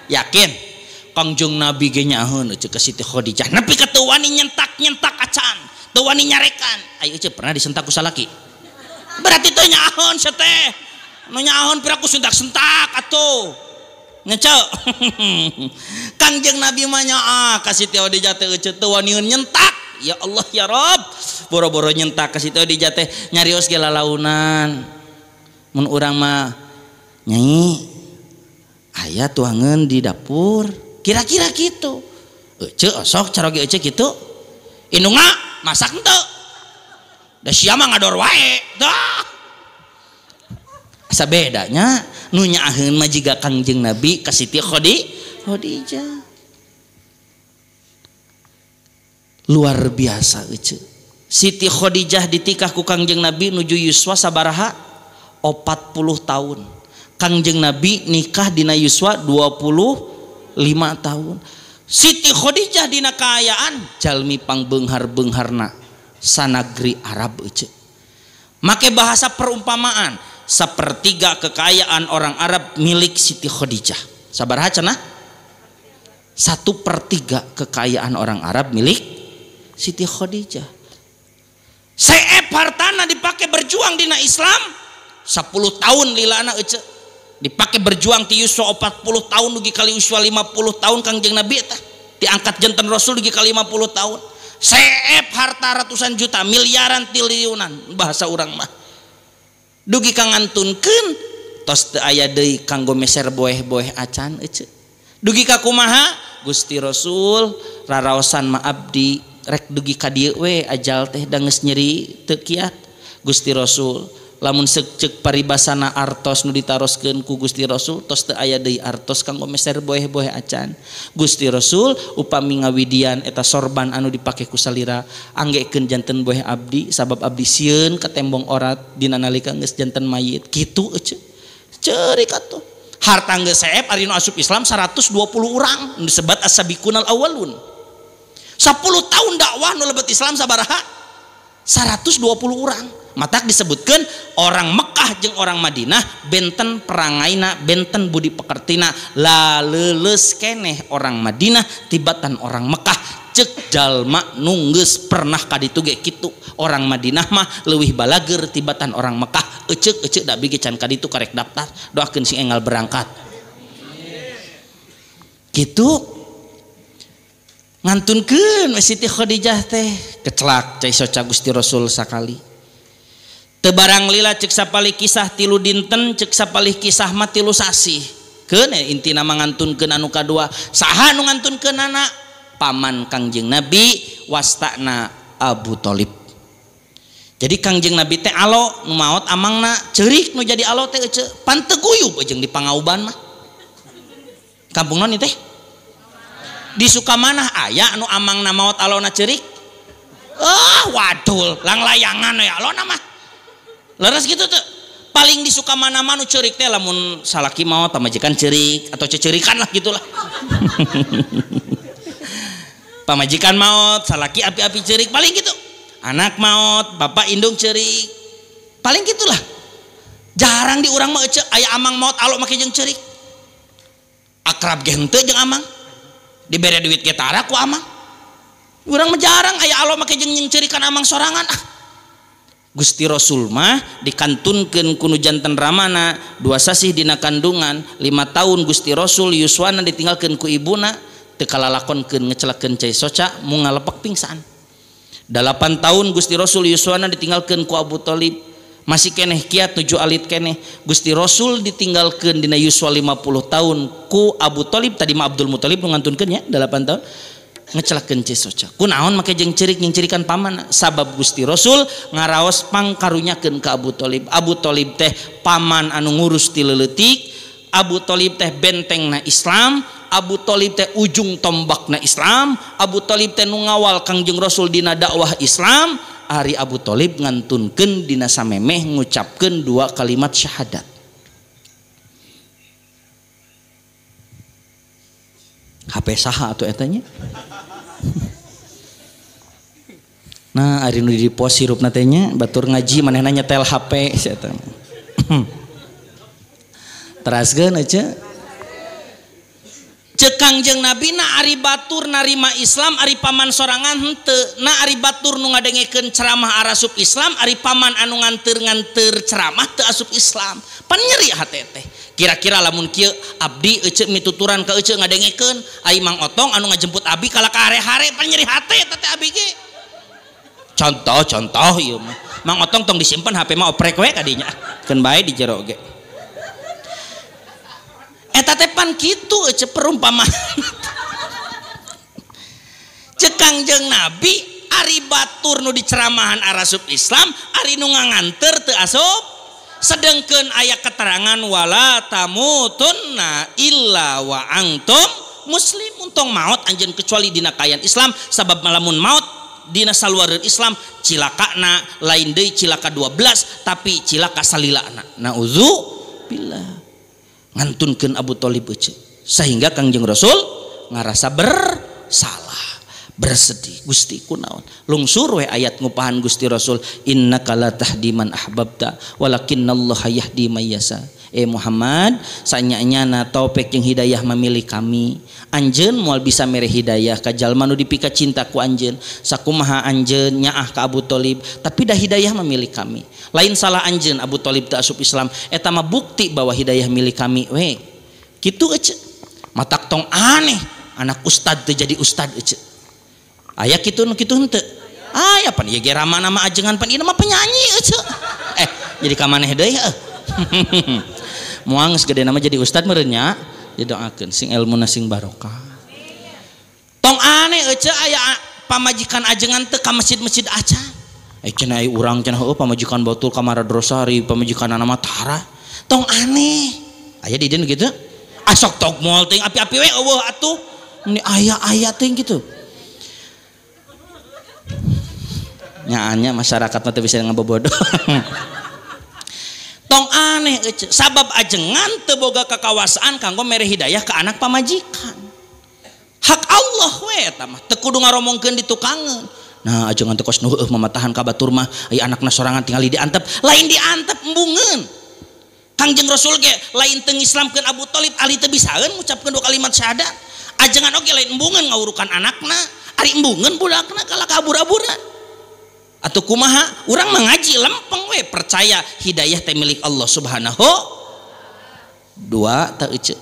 Yakin? Kangjeng Nabi ge nyaheun ece ka Siti Khadijah nepi ka teu wani nyentak-nyentak acan, teu wani nyarekan. Ayo ece pernah disentak ku salaki? Berarti teu nyaheun sia teh. Nu nyaheun piraku sentak-sentak atuh. Ngece. Kangjeng Nabi mah nyaah ka Siti Khadijah teh ece teu waniun nyentak. Ya Allah ya Rob. Boro-boro nyentak ka Siti Khadijah teh nyarios ge lalaunan. Mun urang mah nyai aya tuangeun di dapur. Kira-kira gitu. Ece osok caroge ece gitu. Indungna masak henteu. Da sia mah ngador wae. Dah. Asa bedanya nu nyaaheun mah jiga Kangjeng Nabi ka Siti Khadijah. Luar biasa ece. Siti Khadijah ditikah ku Kangjeng Nabi nuju yuswa sabaraha 40 tahun. Kangjeng Nabi nikah dina yuswa 25 tahun. Siti Khadijah dina kaayaan jalmi pangbeunghar-beungharna sanagri Arab ece. Make bahasa perumpamaan sepertiga kekayaan orang Arab milik Siti Khadijah. Sabaraha cenah? 1/3 kekayaan orang Arab milik Siti Khadijah. Seep hartana dipakai berjuang dina Islam 10 tahun lilana ece. Dipakai berjuang ti yuswa 40 tahun dugi kali yuswa 50 tahun Kangjeng Nabi eta diangkat janten Rasul dugi kali 50 tahun. Seep harta ratusan juta, miliaran triliunan bahasa urang mah. Dugi ka ngantunkeun tos teu aya deui kanggo meser boeh-boeh acan ece. Dugi ka kumaha Gusti Rasul raraosan ma abdi rek dugi ka dieu we ajal teh da geus nyeri teu kiat. Gusti Rasul lamun ceuk paribasana artos nu ditaroskeun ku Gusti Rasul tos teu aya deui artos kanggo meser boeh-boeh acan. Gusti Rasul upami ngawidian eta sorban anu dipake ku salira anggekeun janten boeh abdi sabab abdi sieun katembong orat dina nalika geus janten mayit. Kitu ece. Ceurik atuh. Harta geus seep ari nu asup Islam 120 urang disebat as-sabiqunal awwalun. 10 tahun dakwah nu lebet Islam sabaraha? 120 urang. Matak disebutkan orang Mekah jeung orang Madinah benten perangaina benten budi pekertina laleuleus keneh orang Madinah tibatan orang Mekah cek jalma nu geus pernah ka ditu ge kitu orang Madinah mah leuwih balager tibatan orang Mekah eceuk da abdi ge can ka ditu karek daftar doakeun sing enggal berangkat kitu ngantunkeun Siti Khadijah teh kecelak cai soca Gusti Rasul sakali. Tebarang lila cek sapalih kisah tilu dinten cek sapalih kisah mah tilu sasih. Keun intina mah ngantunkeun anu kadua. Saha nu ngantunkeunana? Paman Kangjeng Nabi wastana Abu Thalib. Jadi Kangjeng Nabi teh alo nu maot amangna ceurik nu jadi alo teh ece pan teu guyub jeung di Pangauban mah. Kampung naon teh? Di Sukamanah aya nu amangna maot alona ceurik. Ah wadul langlayangan we alona mah. Leres gitu tuh. Paling di Sukamanah mah nu ceurik teh lamun salaki maot pamajikan ceurik atau cecerikan lah gitulah. Pamajikan maot, salaki api-api ceurik paling gitu. Anak maot, bapak indung ceurik. Paling gitulah. Jarang di urang mah ece aya amang maot alok make jeung ceurik. Akrab ge henteu jeung amang. Dibere duit ge tara ku amang. Urang mah jarang aya alok make jeung cerikan amang sorangan ah. Gusti Rasul mah dikantunkeun ku nu janten ramana 2 sasih dina kandungan 5 tahun Gusti Rasul yuswana ditinggalkeun ku ibuna teu kalalakonkeun ngecelakeun cai soca mung ngalepek pingsan. 8 tahun Gusti Rasul yuswana ditinggalkeun ku Abu Thalib masih keneh kiat 7 alit keneh Gusti Rasul ditinggalkeun dina yuswa 50 tahun ku Abu Thalib tadi mah Abdul Muthalib nu ngantunkeun nya 8 tahun ngecelakeun cai soca kunaon make jeung ceurik jeung cirikan paman sabab Gusti Rasul ngaraos pangkarunyakeun ka Abu Thalib. Abu Thalib teh paman anu ngurus ti leuletik, Abu Thalib teh bentengna Islam, Abu Thalib teh ujung tombakna Islam, Abu Thalib teh nu ngawal Kangjeng Rasul dina dakwah Islam. Ari Abu Thalib ngantunkeun dina samemeh ngucapkeun 2 kalimat syahadat. HP saha atuh eta nya? Nah, ari nu di pos hirupna teh nya batur ngaji manehna nyetel HP si eta. Teraskeun ece. Ceuk Kangjeng Nabi na ari batur narima Islam ari paman sorangan henteu. Na ari batur nu ngadengekeun ceramah arasup Islam ari paman anu nganteur-nganteur ceramah teu asup Islam. Pan nyeri hate teh. Kira-kira lamun kieu abdi ece mituturan ka ece ngadengekeun ai Mang Otong anu ngajemput abi kalah ka hare-hare pan nyeri hate eta teh abi ge. Contoh-contoh ieu mah. Mang Otong tong disimpen HP mah oprek we kadinya. Keun bae di jero ge. Eta teh pan kitu ece perumpamaan. Ceuk Kangjeng Nabi ari batur nu diceramahan arasup Islam ari nu nganganteur teu asup. Sedengkeun aya keterangan wala tamutunna illa wa antum muslim untong maot anjeun kecuali dina kaayaan Islam sabab malamun maot dina saluareun Islam cilakana lain deui cilaka 12 tapi cilaka salilana. Nauzubillah. Ngantunkeun Abu Thalib ece sehingga Kangjeng Rasul ngarasa bersalah bersedih. Gusti kunaon lungsur we ayat ngupahan Gusti Rasul innaka la tahdi man ahbabta walakinallaha yahdi may yasha. Muhammad sanyanyana taufik jeung hidayah memilih kami anjeun moal bisa mere hidayah ka jalma nu dipika cinta ku anjeun sakumaha anjeun nyaah ka Abu Thalib tapi dah hidayah memilih kami lain salah anjeun Abu Thalib teu asup Islam eta mah bukti bahwa hidayah milik kami we kitu ece matak tong aneh anak ustad teu jadi ustad ece. Aya kitu nu kitu henteu. Aya pan ieu ge ramana mah ajengan pan ieu mah penyanyi euceu. Jadi ka maneh deui heuh. Moal geus gede nama jadi ustad meureun nya, didoakeun sing elmuna sing barokah. Tong aneh euceu aya pamajikan ajengan teu ka masjid-masjid acan. Cenah aya urang cenah heueuh pamajikan batur ka Madrasah, pamajikanna mah tara. Tong aneh. Aya di dieu gitu. Asok tok moal teuing api-api we eueuh atuh. Ini aya-aya teuing kitu. Nyaanya masyarakat mah teu bisa ngabobodo. Tong aneh euceu, sabab ajengan teu boga kakawasaan kanggo mere hidayah ka anak pamajikan. Hak Allah we eta mah teu kudu ngaromongkeun di tukangeun. Nah ajengan teh kos nu heueuh mamatahan ka batur mah aya anakna sorangan tingali diantep, lain diantep embungeun. Kangjeng Rasul ge lain teu ngislamkeun Abu Thalib, ali teu bisaeun ngucapkeun dua kalimat syahadat. Ajengan oge lain embungeun ngawurukan anakna, ari embungeun budakna kalah kabur-aburan. Atau kumaha urang mengaji lempeng we percaya hidayah teh milik Allah Subhanahu dua ta ece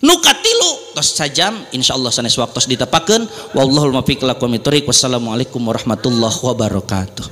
nu katilu tos sajam insyaallah sanes waktos ditepakeun wallahul muwaffiq lakum thoriq. Wassalamualaikum warahmatullahi wabarakatuh.